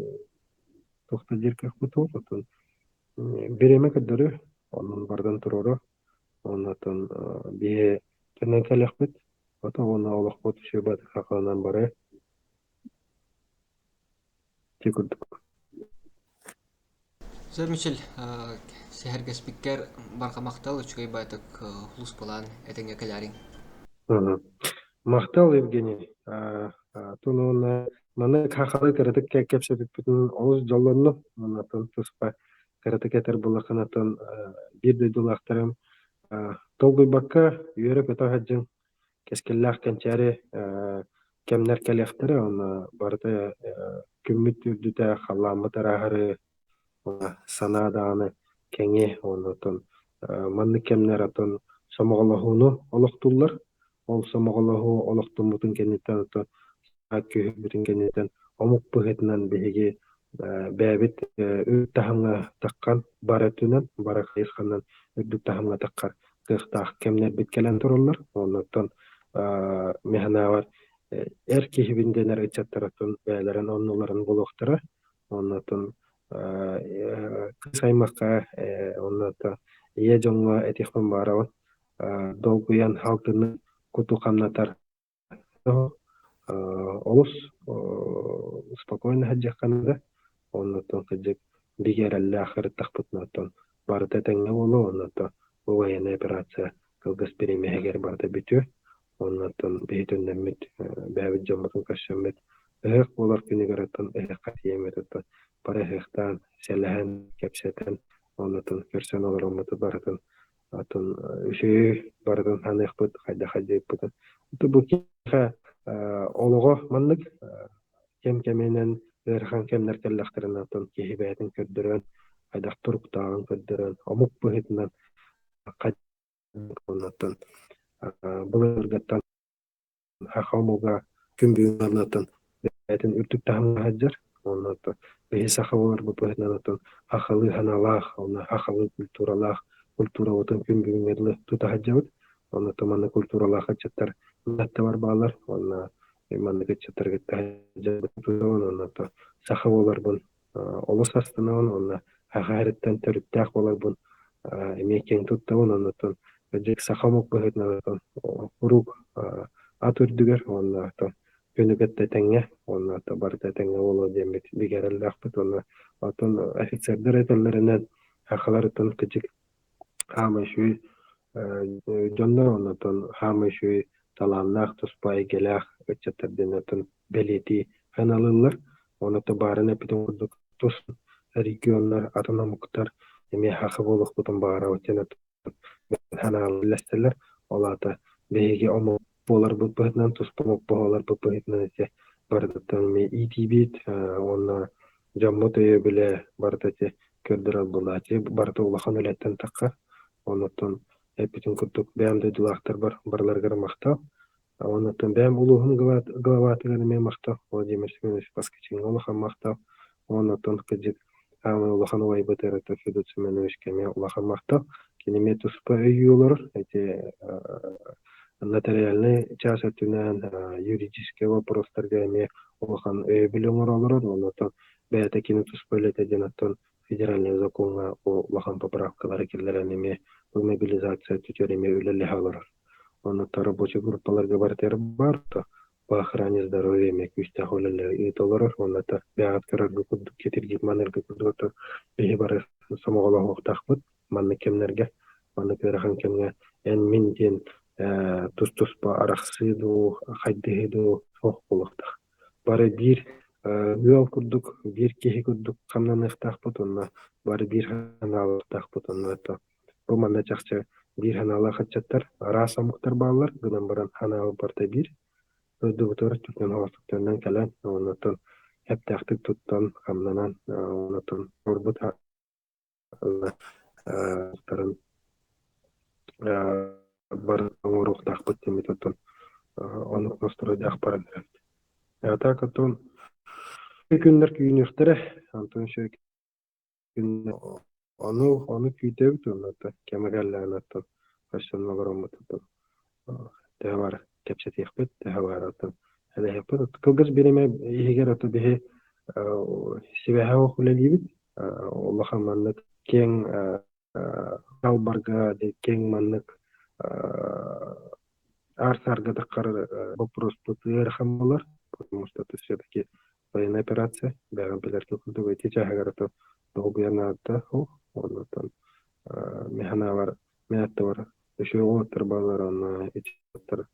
туох да диир кыахпыт суох, оттон бириэмэ көрдөрүө, онон барытын туруоруо, оннуттан биһи төннөн кэлиэхпит, ото уонна олохпут үчүгэй хахаланан барыа. Ити курдук. Сөп Мичил, сэһэргэспиккэр барҕа махтал, үчүгэй баайтык улууспалаан этэҥҥэ кэлээриҥ. Махтал, Евгений. Атын уонна маннык хахалы кыратык кэпсэппиппитин олус дьоллоннум. Онтон туспа кыратык этэр буоллаххына, оттон биир дойдулаахтарым толкуйбакка үөрэ-көтө сылдьыҥ, кэскиллээх кэнчээри кэмнэр кэлиэхтэрэ уонна барыта күммүт үрдүтэ, халлааммыт арааһырыы санаа даҕаны кэҥиэ уонна оттон маннык кэмнэр оттон сомоҕолоһууну олохтууллар. Ол сомоҕолоһуу олохтоммутун кэнниттэн оттон күүһүрбүтүн кэнниттэн омук быһыытынан биһиги бэйэбит үрдүк таһымҥа таххан бары өттүнэн, бары хайысханан үрдүк таһымҥа таххар кыахтаах кэмнэрбит кэлэн тураллар. Оннуттан мин санаабар эр киһибин дэнэр ыччаттарыттан бэйэлэрин оннуларын булуохтара. Оннуттан кыыс аймахха оннуттан ийэ дьоҥҥо этиэхпин баҕарабын долгуйан алтыны куту хамнатар Олус спокойно сылдьыахха наада, оннуттан кырдьык бигэ эрэллээх ырыттахпытына оттон барыта этэҥҥэ буолуо, оннуттан бу военнай операция кылгас бириэмэһигэр барыта бүтүө, оннуттан биһи төннөммүт, бэйэбит дьоммутун көрсөммүт, ыһыах буолар күнүгэр оттон ыһыахха тиийэммит оттон бары ыһыахтаан, сэлэһэн, кэпсэтэн, оннуттан көрсөн олороммут барытын Атын үчүгэй барытын саныахпыт, хайдах хайдыахпытын. Бу киһиэхэ олоҕо маннык кэм-кэминэн ыарахан кэмнэр кэллэхтэринэ оттон киһи бэйэтин көрдөрөн, хайдах туруктааҕын көрдөрөн, омук быһыытынан оттон былыргыттан Саха омуга күн бүгүн анныттан бэйэтин үрдүк таһымҥа сылдьар. Уонна оттон биһи саха буоларбыт быһыытынан оттон сахалыы санаалаах уонна сахалыы культуралаах культурабытын күн бүгүҥҥэ дылы тута сылдьабыт. Онно манна культуралаах ыччаттар аттыбар бааллар. Уонна маннык ыччаттары кытта сылдьарбытын тутабын. Уонна оттон саха буоларбын олус астынабын уонна саха сириттэн төрүттээх буоларбын эмиэ киэҥ туттабын. Оннуттан кырдьык саха омук быһыытынан куруук ат үрдүгэр уонна күнү кытта тэҥҥэ уонна барыта этэҥҥэ буолуо диэммит бигэ эрэллээхпит уонна оттон офицердар этэллэринэн сахаларыттан кырдьык Хаамай үчүгэй дьоннор оннуттан хаамай үчүгэй талааннаах, туспа эйгэлээх ыччаттар диэн оттон бэлиэтии сыаналыыллар. Онуоха баарын эппитин курдук тус регионнар, атын омуктар эмиэ саха буолуохпутун баҕарабыт диэн санаалар үллэстэллэр. Ол аата биһиги омук буоларбыт быһыытынан, туспа омук буоларбыт быһыытынан ити барытыттан эмиэ иитиибит уонна дьоммут өйөбүлэ барыта ити көрдөрөр буолааччы, барыта улахан үлэттэн таххар. Оннуттан эппитин курдук бэйэм дойдулаахтарбар барыларыгар махтал. Оннуттан бэйэм улууһум главатыгар эмиэ махтал. Владимир Семенович Поскачиҥҥа улахан махтал. Оннуттан кырдьык саамай улахан убайбыт Эрэтэ Федот Семеновичка эмиэ улахан махтал. Кини эмиэ туспа өйүү олорор. Ити нотариальнай чаас өттүнэн юридическай вопростарга эмиэ улахан өйөбүл оҥоро олорор. Оннуттан бэйэтэ кини туспа үлэтэ диэн оттон федеральнай закоҥҥа улахан поправкалары киллэрэн эмиэ Бу мобилизация түтүөр эмиэ үлэлэһэ олорор. Онно рабочай группаларга барытыгар баар то по охране здоровья эмиэ күүстээх үлэлэри ыыта олорор. Уонна бэйэҕит көрөргө курдук кэтиргиир манарга курдук биһи бары сомоҕолоһуохтаахпыт маннык кэмнэргэ, маннык ыарахан кэмҥэ эн мин диэн тус-туспа арахсыы дуу, хайдыһыы дуу суох буолуохтаах. Бары биир ыал курдук, биир киһи курдук хамнаныахтаахпыт уонна бары биир санаалаахтаахпыт уонна бу манна чахчы биир санаалаах ыччаттар араас омуктар бааллар гынан баран санаабыт барыта биир. Дойдубутугар түргэн соҕустук төннөн кэлэн уонна эптээхтик туттан, хамнанан уонна турбут бары оҥоруохтаахпыт диэммит оттон оннук настройдаах баран эрэбит. А так оттон күннэр күүнүөхтэрэ, онтон үчүгэй күннэр ону ону күүтэбит уонна кэмэ кэллэҕинэ оттон көрсөн олороммут оттон төһө баар кэпсэтиэхпит, төһө баар оттон элэһиэхпит. Кылгас бириэмэ иһигэр ото биһи сибэһэ ох үлэлиибит. Улахан маннык киэҥ далбарга киэҥ маннык аар-саарга таххар боппуруоспут ыарахан буолар, потому что это все-таки военная операция, бэйэҕин билэргэ курдук ити чааһыгар ото долгуйар наада суох. Оннуттан мин санаабар, мин аттыбар үчүгэй уолаттар бааллар уонна ити уолаттар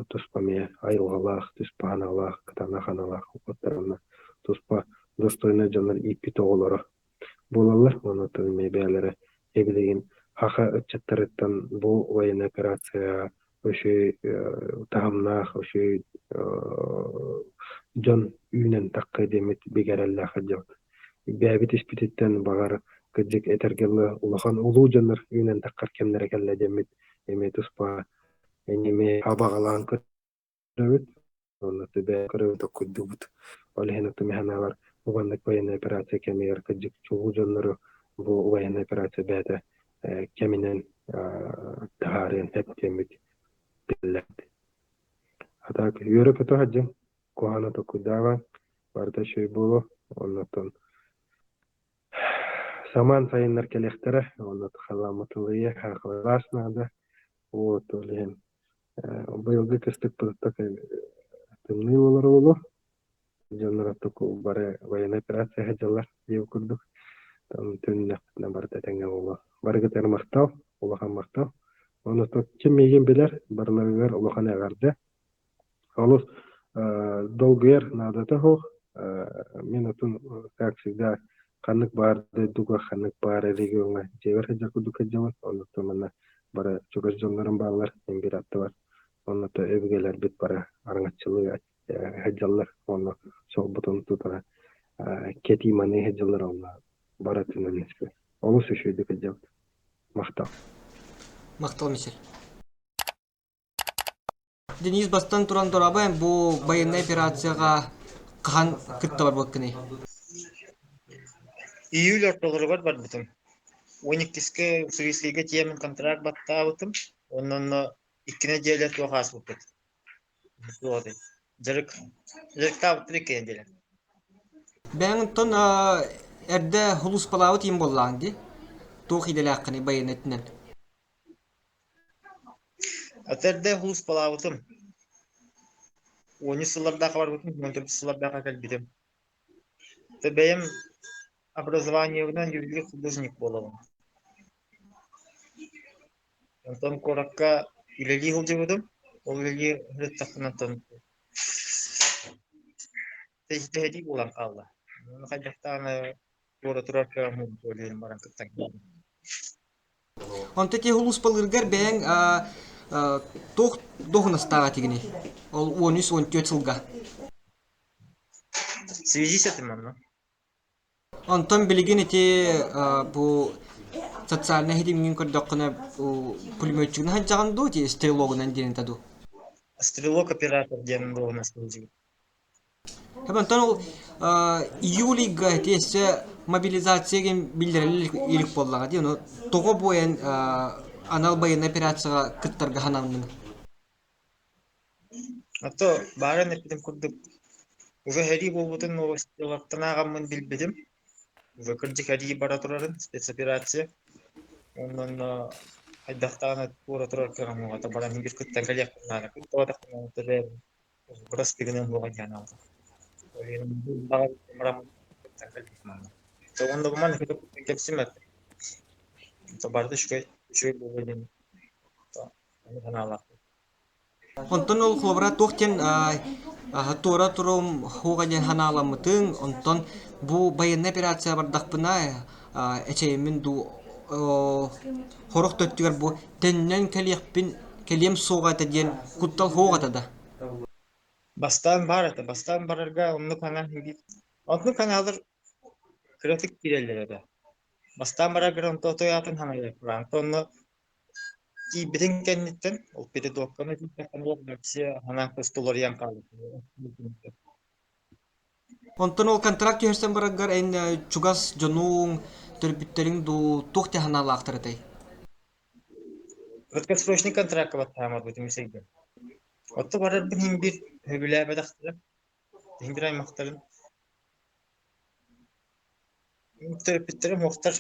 туспа эмиэ айылҕалаах, туспа санаалаах, кытаанах санаалаах уолаттар уонна туспа достойнай дьоннор ииппит оҕолоро буолаллар. Уонна оттон эмиэ бэйэлэрэ эбилигин саха ыччаттарыттан бу военнай операцияҕа үчүгэй таһымнаах, үчүгэй дьон үүнэн таххыа диэммит бигэ эрэллээх сылдьабыт. Бэйэбит испититтэн баҕар кырдьык этэргэ дылы улахан улуу дьоннор үүнэн таххар кэмнэрэ кэллэ диэммит эмиэ туспа эмиэ абаҕалаан көрөбүт уонна түбэ көрөбүт оккуйдуубут. Ол иһин оттон мин санаабар бу маннык военная операция кэмигэр кырдьык чулуу дьоннору бу военная операция бэйэтэ кэминэн таһаарыан сөп диэммит биллэрбит. А так үөрэ-көтө сылдьыҥ, куһаҕаны толкуйдаабаҥ, барыта үчүгэй буолуо. Оннуттан самаан сайыннар кэлиэхтэрэ, уонна халлааммыт ылыйыа, саахалаас наада. Вот ол иһин быйылгы кыстыкпыт тымныы буолар буолуо. Дьоннор оттук бары военная операция сылдьаллар диэбит курдук. Төннүннэхпитинэ барыта этэҥҥэ буолуо. Барыгытыгар махтал, улахан махтал. Онно ким миигин билэр, барыларыгар улахан эҕэрдэ. Олус долгуйар наадата суох. Мин отун, как всегда, ханнык баар дойдуга, ханнык баар региоҥҥа дьиэбэр сылдьар курдук сылдьабын. Оннуктан манна бары чугас дьоннорум бааллар, мин биир аттыбар. Онно өбүгэлэрбит бары араҥаччылыы сылдьаллар. Уонна суолбутун тута кэтии-маныы сылдьаллар онно бары өттүнэн олус үчүгэйдик сылдьабыт. Махтал. Махтал, Мичил. Денис бастан туран дорообо бу байыаннай операцияҕа хаһан кытта барбыккыный? Июль ортолоругар барбытым. 12-скэ Уссурийскайга тиийэммин контракт баттаабытым. Онно онно 2 нэдиэлэ туох ааспыппыт. Суох дьарык дьарыктаабыттар 2 нэдиэлэ. Бэйэҥ оттон эрдэ сулууспалаабыт иин буоллаҕыҥ дии? Туох идэлээххиний байыаннай өттүнэн? Эрдэ сулууспалаабытым. 13 сыллардаахха барбытым, 14 сыллардаахха кэлбитим. Бэйэм образованиебынан ювелир художник буолабын. Онтон куоракка үлэлии сылдьыбытым. Ол үлэлии сырыттахпына онтон тэһитии буолан хаалла. Хайдах даҕаны туора турар кыаҕым суох баран кыттан кэллим. Онто ити сулууспалыыргар бэйэҥ туох дуоһунастаах этигиний? Ол 13-14 сылга. Связист этим онно. Онтон билигин ити бу социальнай ситимҥин көрдөххүнэ пулеметчигынан сылдьаҕын дуу, ити стрелогунан диэн этэ дуу? Стрелок-оператор диэн дуоһунас сылдьыбыт. Онтон ол июльга ити өссө мобилизация диэн биллэриллэ илик буоллаҕа дии, ону тоҕо бу эн анал байыаннай операцияҕа кыттарга сананныҥ? Ото баарын эппитим курдук, уже сэрии буолбутун новостилартан ааҕаммын билбитим. Уже кырдьык сэрии бара турарын, спецоперация. Онон хайдахтаҕына туора турар кыаҕым уоҕа баран биир кыттан кэлиэхпин наада. Кыттыбатахпына бырастыгынан уоҕа диэн аата. Кыттан кэлбитим онно. Онно бу маннык кэпсимэт. Барыта үчүгэй, үчүгэй буолуо диэн санаалаахпын. Онтон ол холобура туох диэн туора турум хуга диэн ханаламмытыҥ, онтон бу байыаннай операция бардахпына эчэйэммин дуу хорох төттүгэр бу төннөн кэлиэхпин кэлиэм суоҕа этэ диэн куттал суох этэ да? Бастаан баар этэ. Бастаан барарга оннук санаа оннук санаалар кыратык киирэллэр этэ. Бастаан бараргар онто отой аатын санаайар онно Тиийбитин кэнниттэн, ол передокканы тиийдэххинэ вообще санаан көстө уларыйан хаалбыт. Онтон ол контракт түһэрсэн бараргар эн чугас дьонуҥ, төрөппүттэриҥ дуу туох да санаалаахтар этэй? Краткосрочный контракка баттаамарбытым үсэйгэ. Отто барарбын иһин биир сөбүлээбэтэхтэрэ, иһин биир аймахтарым Төрөппүттэрим уохтар,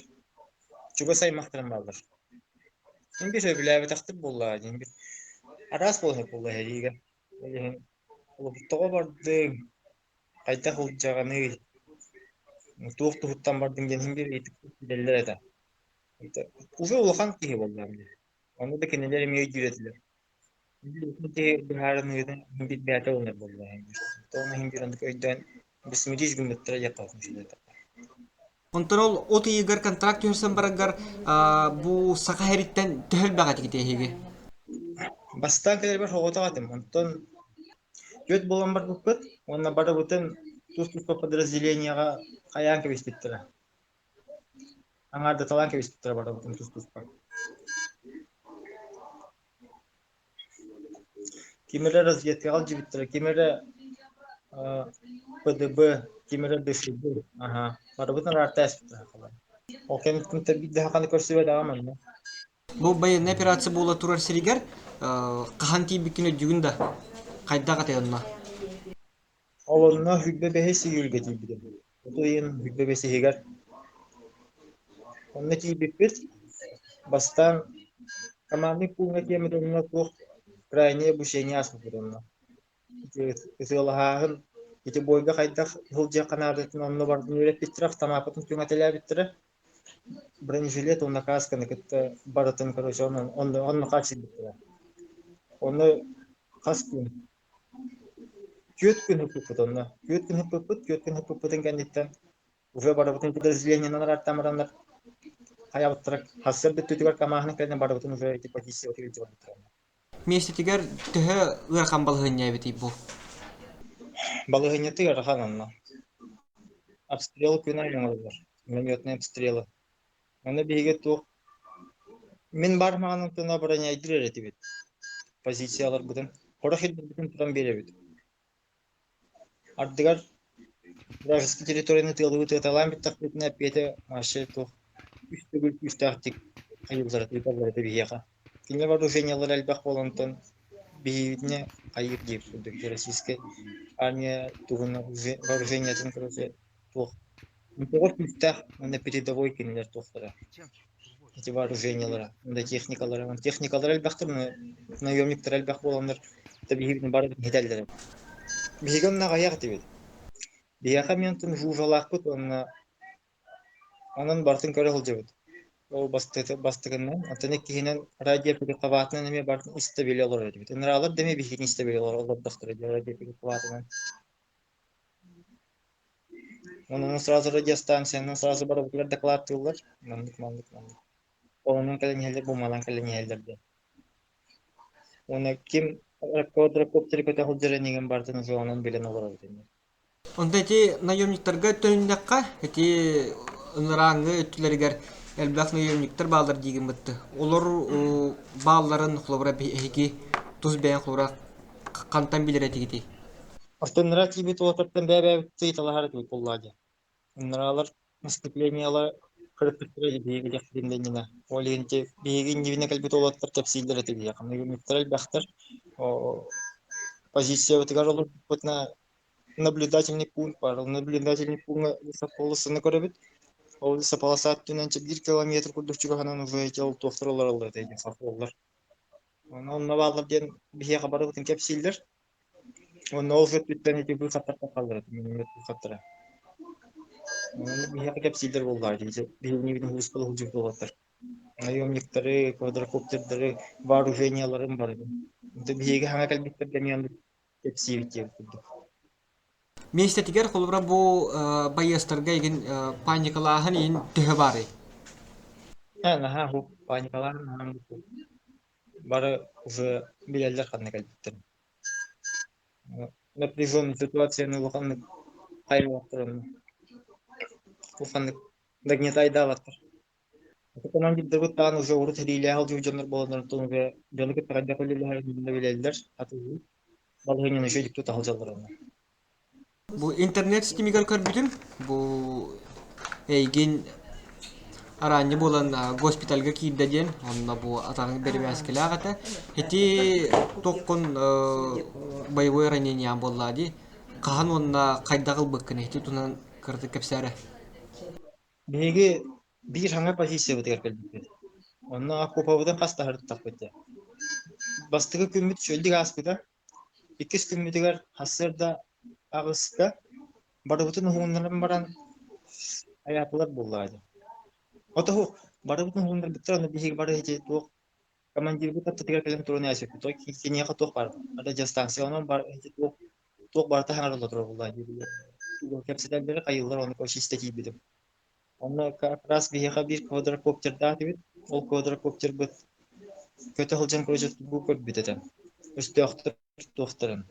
чугас аймахтарым бааллар. Мин биир сөбүлээбэтэхтик буоллаҕа диэн биир араас буолан буолла эһэлиигэ. Ол иһин тоҕо бардыҥ, хайдах сылдьаҕыный, туох туһуттан бардыҥ диэн иһин биир ыйытык билэллэр этэ. Уже улахан киһи буоллаҕым дии. Ону да кинилэр эмиэ өйдүүр этилэр. Быһаарыныытын билбээтэ ылынар буоллаҕа. Тоҕо иһин биир оннук өйдөөн бэсимилиис гыммыттара диэххэ үчүгэй. Онтон ол от ыйыгар контракт түһэрсэн бараргар бу Саха сириттэн төһө элбэх этигит эһиги? Бастаан кэлэрбэр соҕотох этим. Онтон түөрт буолан барбыппыт уонна барыбытын тус-туспа подразделениеҕа хайаан кэбиспиттэрэ. Аҥаардаталаан кэбиспиттэрэ барыбытын тус-туспа. Ким эрэ разведкаҕа илдьибиттэрэ, ким эрэ ПДБ, ким эрэ ДШБ, аһаа, барыбытын араартаан испиттэрэ сахалар. Ол кэнниттэн биирдэ саханы көрсүбэтэҕим онно. Бу байыаннай операция буола турар сиригэр хаһан тиийбиккин өйдүүгүн да? Хайдах этэй онно? Ол онно 25 июльга тиийбитим. От ыйын 25 иһигэр. Онно тиийбиппит, бастаан командный пууҥҥа тиэммит онно туох крайнее обучение ааспыппыт онно. Ити ытыалаһааһын, ити бойга хайдах сылдьыахха наадатын онно барытын үөрэппиттэрэ, автомаппытын түҥэтэлээбиттэрэ. Бронежилет уонна каасканы кытта барытын короче онно онно онно хааччыйбыттара. Онно хас күн Түөрт күн ыппыппыт онно. Түөрт күн ыппыппыт, түөрт күн ыппыппытын кэнниттэн уже барыбытын подразделениенан араартаан бараннар хайабыттара сарсыарда өттүтүгэр камааһын кэннэ барыбытын уже ити позициябытыгар илдьэ барбыттара. Миэстэтигэр төһө ыарахан балаһыанньа эбитий бу? Балаһыанньата ыарахан онно. Обстрел күн аайы оҥороллор. Минометные обстрелы. Аны биһиги туох мин баар маҕанымтан обороняйдыыр эрэ этибит. Позицияларбытын, сорох ирдэбилбитин тутан биэрэбит. Ардыгар вражеский территорияны тыалыы тыаталаан бүттэхпитинэ эппиэтэ вообще туох үс төгүл күүстээхтик хайыыллара тыыталлар этэ биһиэхэ. Кинилэр вооружениелара элбэх буолан биһигитинэ хайыыр диэбит курдук российскай армия тугун вооружениетын короче туох тоҕо күүстээх уонна передовой кинилэр туохтара эти вооружениелара уонна техникалара техникалара элбэхтэр наемниктара элбэх буоланнар биһигини бары иһитэллэр биһиги онно аҕыйах этибит биһиэхэ эмиэ онтон жужалаахпыт уонна онон барытын көрө сылдьабыт ол бастакыннан оттон иккиһинэн радиоперехватынан эмиэ барытын истэ билэ олорор этибит ынраалар да эмиэ биһигини истэ билэ олордохторо радиоперехватынан Онон сразу радиостанциянан сразу барыбытыгар дакылааттыыллар. Маннык, маннык, маннык. Онон кэлэн иһэллэр, бумалаан кэлэн иһэллэр диэн. Уонна ким квадрокоптеры көтө сылдьар инигин барытын уже онон билэн олоробут иннин. Онто ити наемниктарга төнүннэххэ, ити ынырааҥҥы өттүлэригэр элбэх наемниктар бааллар диигин бытты. Олор баалларын холобура эһиги тус бэйэҥ холобура хантан билэр этигитий? Ортоннора тиийбит уолаттартан бэйэ-бэйэбит ыйыталаһар этибит буоллаҕа дии. Ынраалар наступлениелара кырыппыттара биһиги диэхпитин да иннинэ. Ол иһин ити биһиги иннибинэ кэлбит уолаттар кэпсииллэр этэ биһиэхэ. Наемниктар элбэхтэр. Позициябытыгар олорбуппутуна наблюдательный пункт баар. Ол наблюдательный пуҥҥа полосаны көрөбүт. Ол лесополоса өттүнэн чэ биир километр курдук чугаһынан уже эти ол туохтар олороллор этэ диэн хохуоллар. Онно онно бааллар диэн биһиэхэ барыбытын кэпсииллэр. Уонна ол өттүттэн ити быысаптар тахаллар этэ, миномет быысаптара. Онно биһиэхэ кэпсииллэр буоллаҕа дии, биһигини улууспут уһулдьубут уолаттар. Наемниктары, квадрокоптердары, вооружениеларын барытын. Биһиги хаҥа кэлбиттэргэ эмиэ оннук кэпсиибит диэбит курдук. Миэстэтигэр холобура бу байыастарга игин паникалааһын иһин төһө баарый? Наһаа паникалааһын наһаа бары уже билэллэр ханна кэлбиттэрин. Напряженная ситуацияны улаханнык хайалаахтарын улаханнык нагнетайдаабаттар. Командирдарбыт даҕаны уже урут сэриилээх сылдьыбыт дьоннор буоланнар уже дьону кытта хайдах үлэлэһэрин да билэллэр, атыылыыр. Балаһыанньаны үчүгэйдик тута сылдьаллар онно. Бу интернет ситимигэр көрбүтүм, бу эйигин араанньы буолан госпитальга киирдэ диэн, онно бу атаҕыҥ бэрэбээскилээх этэ. Ити туоххун боевой ранение буоллаа дии. Хаһан уонна хайдах ылбыккын ити туһунан кыратык кэпсээ эрэ. Биһиги биир саҥа позициябытыгар кэлбиппит. Онно окуопабытын хас таһыртахпыт дии. Бастакы күммүт үчүгэйдик ааспыта. Иккис күммүтүгэр сарсыарда 8-ка барыбытын уһугуннаран баран айаатылар буоллаҕа дии. Отоһу барыбытын уһугуннарбыттар онно биһиги бары ити туох командирбыт аттытыгар кэлэн туран ээсиппит. Киниэхэ туох баар радиостанция онон бар ити туох туох барыта саҥарылла турар буоллаҕа дии. Кэпсэтэллэри хайыыллар ону короче истэ тиийбитим. Онно как раз биһиэхэ биир квадрокоптердаах этибит. Ол квадрокоптербыт көтө сылдьан короче тугу көрбүт этэ. Өстөөхтөр туохтарын.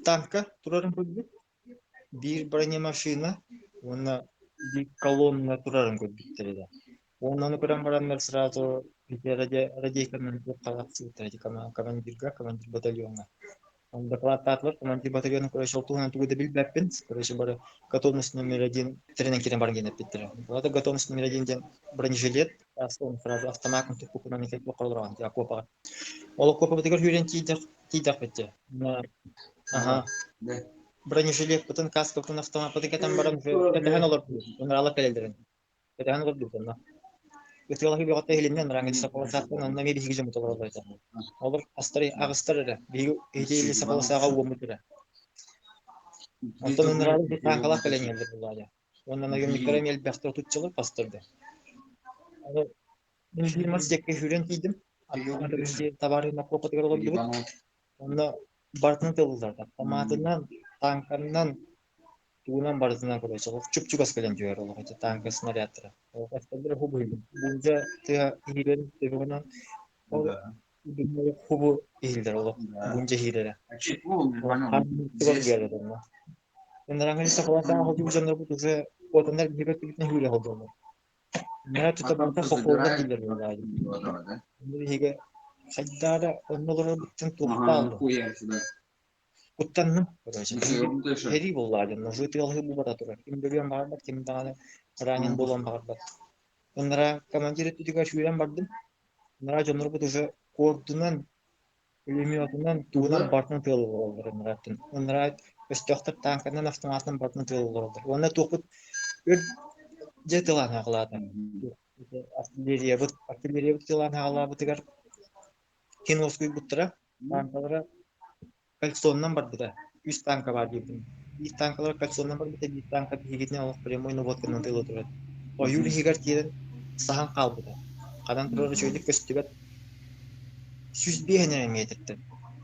Танка турарын көрбүт. Биир бронемашина уонна биир колонна турарын көрбүттэр этэ. Уонна ону көрөн бараннар сразу радейканан туохха ити командирга, командир батальоҥҥа. Ону дакылааттаатылар, командир батальона короче ол туһунан тугу да билбэппин. Короче бары готовность номер один тэринэн киирэн баран диэн эппиттэрэ. Это готовность номер один диэн бронежилет, сразу автоматом туппукунан туохха олороҕун окуопаҕа. Ол окуопабытыгар сүүрэн тиийдэх тиийдэхпит дии. Аха. Бронежилеппытын, каскабытын, автомаппытын кэтэн баран кэтэһэн олордубут. Ыҥыралар кэлэллэрин. Кэтэһэн олордубут онно. Ытыалаһыы бөҕөтө иһилиннэ ыҥыраҥҥа лесополосаттан онно эмиэ биһиги дьоммут олороллор этэ. Олор астары аҕыстар эрэ. Биһиги ити лесополосаҕа уоммут эрэ. Онтон ыҥыралар тааҥкалаах кэлэн иһэллэр буоллаҕа. Уонна наемниктара эмиэ элбэхтэр отуччалар пастырда. Мин биир мас диэки сүүрэн тиийдим. Табаарыһым окуопатыгар олордубут. Онно барытын тыллар. Автоматынан, тааҥканан, тугунан барытынан короче, олох чуп-чугас кэлэн түһэр олох ити тааҥка снарядтара. Олох эстэллэр хубу Буулдьа тыа иһирэн төбөҕүнэн ол хубу иһиллэр олох буулдьа иһиирэрэ. Олох биэрэр онно. Ынараҥҥа сахалаан сылдьыбыт дьоннорбут уже куотаннар биһиги өттүбүтүнэн сүүрэ сылдьаллар. Наа тута барыта хохуоллар дииллэр буоллаҕа дии. Биһиги хайдаа да онно олорорбуттан туохтаан куттанным. Короче, сэрии буоллаҕа дьонно ытыалаһыы буолбата турар. Ким да өлүөн баҕарбат, ким даҕаны ранен буолуон баҕарбат. Ынараа командир өттүтүгэр сүүрэн бардым. Ынараа дьоннорбут уже куордунан Пулеметунан, тугунан барытын тыал олороллор ынарааттан. Ынараа өстөөхтөр тааҥканан, автоматынан барытын тыал олороллор. Уонна туохпут өр дьэ тылаан хаалаата. Артиллериябыт, артиллериябыт тылаан хаалаабытыгар кин уоскуйбуттара. Тааҥкалара кольцоннан барбыта. Үс тааҥка баар диэбитим. Биир тааҥкалара кольцоннан барбыта, биир тааҥка биһигитинэн олох прямой наводканан тыала турар. Ойуур иһигэр киирэн саһан хаалбыта. Ханан турар үчүгэйдик көстүбэт. 105 эрэ миэтэртэн.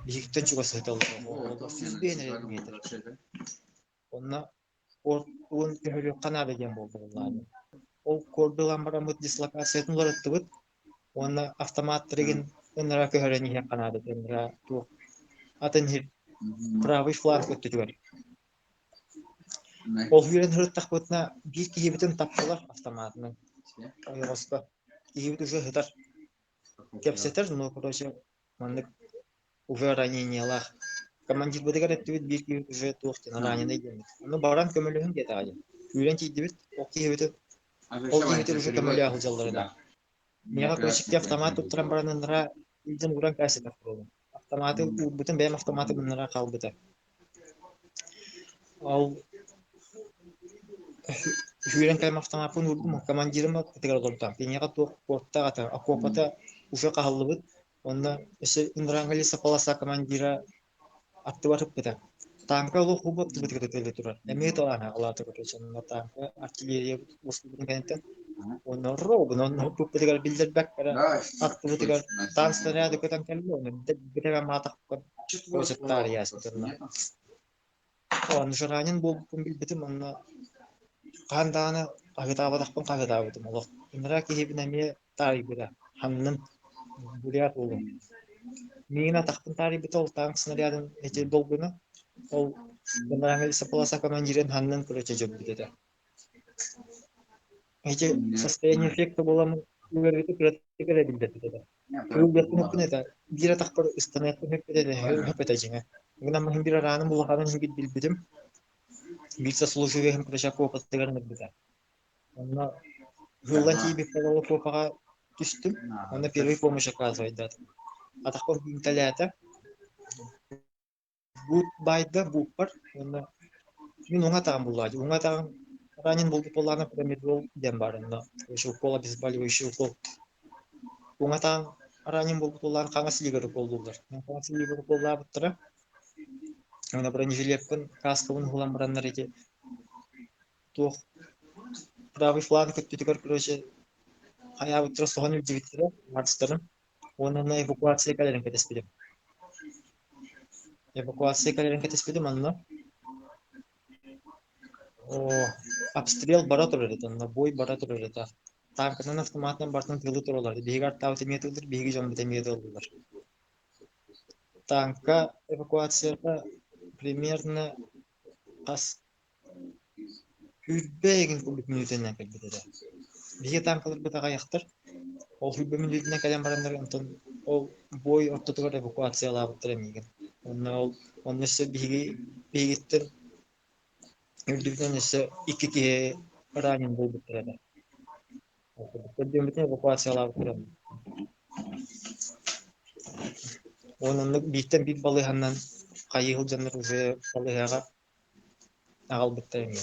Биһигиттэн чугас сыталлар. 105 эрэ миэтэр. Онно куордун көһөрүөххэ наада диэн буолла буоллаҕа. Ол куорду ылан бараммыт дислокациятын уларыттыбыт уонна автоматтарыгын ынара көһөрөн иһиэххэ наада ынара туох атын иһир правый фланг өттүтүгэр. Ол үөрэн сырыттахпытына биир киһибитин таптылар автоматынан ойоҕоско. Киһибит уже сытар. Кэпсэтэр, но короче маннык уже ранениелаах. Командирбытыгар эттибит биир киһи уже туох диэн раненый диэммит. Ону баран көмөлөһүн диэтэҕэ диэн. Күүрэн тиийдибит, ол киһибитин ол киһибитин уже көмөлөһө сылдьаллар Миэхэ короче автомат туттаран баран ынара илдьэн ууран кээсэтэх буоллум. Автоматы уурбутум, бэйэм автоматым ынара хаалбыта. Ол Сүүрэн кэлэн автомаппын уурдум, командирым аттытыгар олордо. Киниэхэ туох куоттаах этэ, окуопата уже хаһыллыбыт. Онно өссө Индранга лесополоса командира аттыбар ыппыта. Тааҥка олох уу аттыбытыгар ытылла турар. Эмиэ талаана алаата короче, онно тааҥка артиллерия уоскуйбутун кэнниттэн уонна ровно онно ыппыппытыгар биллэрбэккэ эрэ аттыбытыгар таан снаряды көтөн кэллэ, онно битэ маатахпар короче таарыйаасыт онно. Ранен буолбуппун билбитим уонна хаһан даҕаны хаһыытаабатахпын хаһыытаабытым олох. Ыныраа киһибин эмиэ таарыйбыта, ханнын, бурят уолум. Миигин атахпын таарыйбыта ол танк снарядын ити долгуна, ол ынырааҥы лесополоса командирын ханнын короче дьөлбүт этэ. Ити состояние эффекта буолан ыарыыта кыратык эрэ биллэрбит этэ. Кыыллыахпын этэ, биир атахпар ыстаныахпын сөп этэ, сөп этэ дьиҥэ. Гынан иһин биир арааным улаханын иһин билбитим. Биир сослуживеһым короче опытыгар ыҥырбыта. Онно ыһыллан тиийбиппэр ол окуопаҕа түстүм. Онно первый помощь оказывайдаатым. Атахпар үүнтэлээтэ. Буут баайда бууппар уонна мин уҥа атаҕым буллаҕа дии, уҥа атаҕым ранен буолбут буоллаҕына промедол диэн баар онно короче укол обезболивающий укол. Уҥа атаҕым ранен буолбут буоллаҕына хаҥас илиигэр уколлууллар. Хаҥас илиигэр уколлаабыттара. Уонна бронежилеппын, каскабын уһулан бараннар ити туох правый фланг өттүтүгэр короче хайаабыттара соһон илдьибиттэрэ марстарын. Уонна онно эвакуация кэлэрин кэтэспитим. Эвакуация кэлэрин кэтэспитим онно Оо, обстрел бара турар этэ, онно бой бара турар этэ. Танканан, автоматынан барытын тыылыы тураллар. Биһиги артаабыт эмиэ тыыллар, биһиги дьоммут эмиэ тыыллар. Танка эвакуацията примерно хас Сүүрбэ игин курдук мүнүүтэнэн кэлбит этэ. Биһиги тааҥкаларбыт аҕыйахтар, ол 20 мүнүүтэнэн кэлэн бараннар онтон ол бой ортотугар эвакуациялаабыттара миигин. Уонна ол онно өссө биһиги биһигиттэн үрдүбүтүнэн өссө икки киһи ранен буолбуттар этэ. Көрдүөммүтүн эвакуациялаабыттара. Уонна оннук бииртэн биир балыыһаннан хайыы сылдьаннар уже балыыһаҕа аҕалбыттар эмиэ.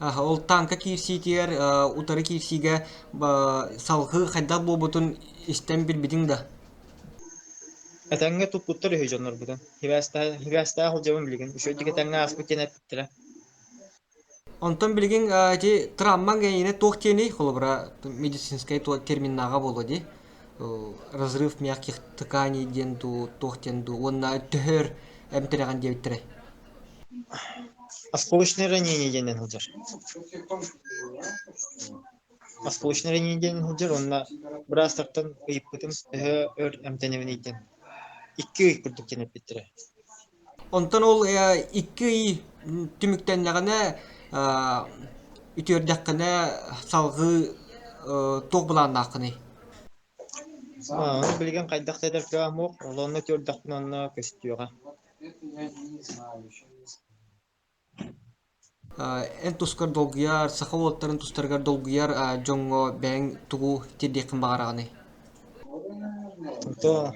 Ол танка киирсиитигэр утары киирсиигэ салгыы хайдах буолбутун истэн билбитиҥ да? Этэҥҥэ туппуттар үһү дьоннорбутун. Хибээстээх сылдьабын билигин. Үчүгэйдик этэҥҥэ ааспыт диэн эппиттэрэ. Онтон билигин ити травмаҥ эйиэнэ туох диэний? Холобура, медицинскэй терминнааҕа буолуо дии. Разрыв мягких тканей диэн дуу, туох диэн дуу уонна төһөр эмтэрэҕин диэбиттэрэй? Осколочное ранение диэнинэн сылдьар. Осколочное ранение диэн сылдьар уонна быраастартан ыйыппытым төһө өр эмтэнэбиний диэн. 2 ый курдук диэн эппиттэрэ. Онтон ол 2 ый түмүктэннэҕинэ үтүөрдэххинэ салҕыы туох былааннааххыный? Ону билигин хайдах да этэр кыаҕым суох, ол онно үтүөрдэхпинэ онно көстүөҕэ. Эн тускар долгуйар, саха уолаттарын тустарыгар долгуйар дьоҥҥо бэйэҥ тугу тиэрдиэххин баҕараҕыный? То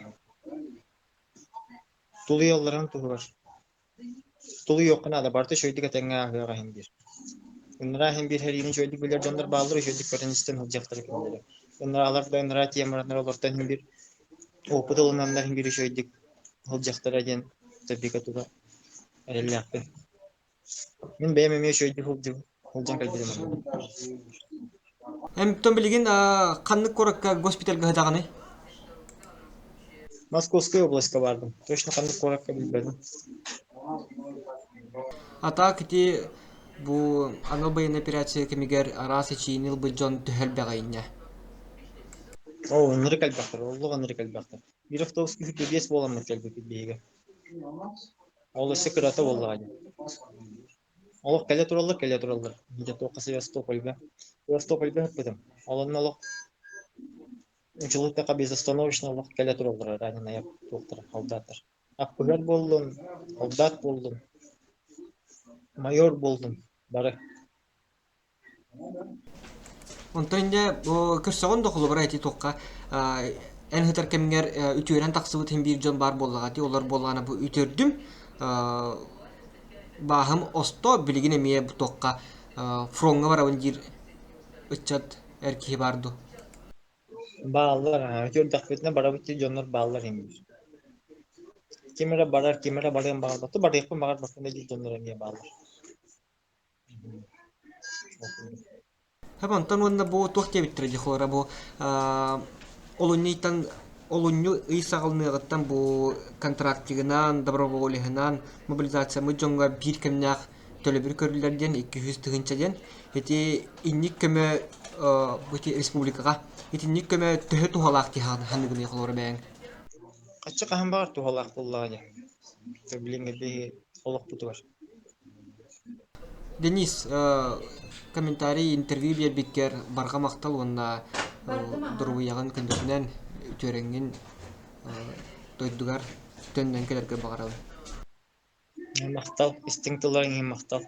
тулуйалларын туһугар. Тулуйуохха наада, барыта үчүгэйдик этэҥҥэ ааһыаҕа иһин диир. Ыныраа иһин биир сэриини үчүгэйдик билэр дьоннор бааллар, үчүгэйдик көрөн-истэн сылдьыахтара кинилэри. Ыныраалар да ыныраа темаларынан олортон иһин биир опыт ылынаннар иһин биир үчүгэйдик сылдьыахтара диэн Тобика тута эрэллээхпин. Мин бэйэм эмиэ үчүгэйдик сылдьан кэлбитим онно. Эмтэн билигин ханнык куоракка госпитальга сытаҕыный? Московская областька бардым. Точно ханнык куоракка билбэтим. А так ити бу анал байыаннай операция кэмигэр араас эчийиини ылбыт дьон төһө элбэҕий инньэ? Оо, ынырык элбэхтэр, олох ынырык элбэхтэр. Биир автобус киһи биэс буоламмыт кэлбиппит биһиги. Ол өссө кырата буоллаҕа дии. Олох кэлэ тураллар, кэлэ тураллар. Дьэ туохха Севастопольга. Севастопольга ыппытым. Ол онно олох Учулуктаха безостановочно олох кэлэ тураллара раненая туохтара солдаттар. Аппыһыар буоллун, солдат буоллун, майор буоллун бары. Онтон инньэ бу көрсөҕүн да холобура ити туохха эн сытар кэмҥэр үтүөрэн тахсыбыт иһин биир дьон баар буоллаҕа дии олор буоллаҕына бу үтүөрдүм бааһым осто билигин эмиэ бу туохха фроҥҥа барабын диир ыччат эр киһи баар дуо? Бааллар, үтүөрдэхпитинэ барабыт диир дьоннор бааллар иҥиир. Ким эрэ барар, ким эрэ барыан баҕарбат, барыахпын баҕарбаппын да диир дьоннор эмиэ бааллар. Хэп онтон уонна бу туох диэбиттэрэ дии холобура бу олунньуйтан олунньу ый саҕаланыаҕыттан бу контрактигынан, доброволеһынан мобилизацияммыт дьоҥҥо биир кэмнээх төлөбүр көрүллэр диэн 200 тыһыынча диэн. Ити инник көмө бу ити республикаҕа итинник көмө төһө туһалаах дии саныыгыный холобура бэйэҥ? Хаччы хаһан баҕар туһалаах буоллаҕа дии. Билиҥҥи биһи олохпутугар. Денис, комментарий, интервью биэрбиккэр барҕа махтал уонна доруобуйаҕын көндөтүнэн үтүөрэҥҥин дойдугар төннөн кэлэргэ баҕарабын. Махтал, истиҥ тылларыҥ иһин махтал.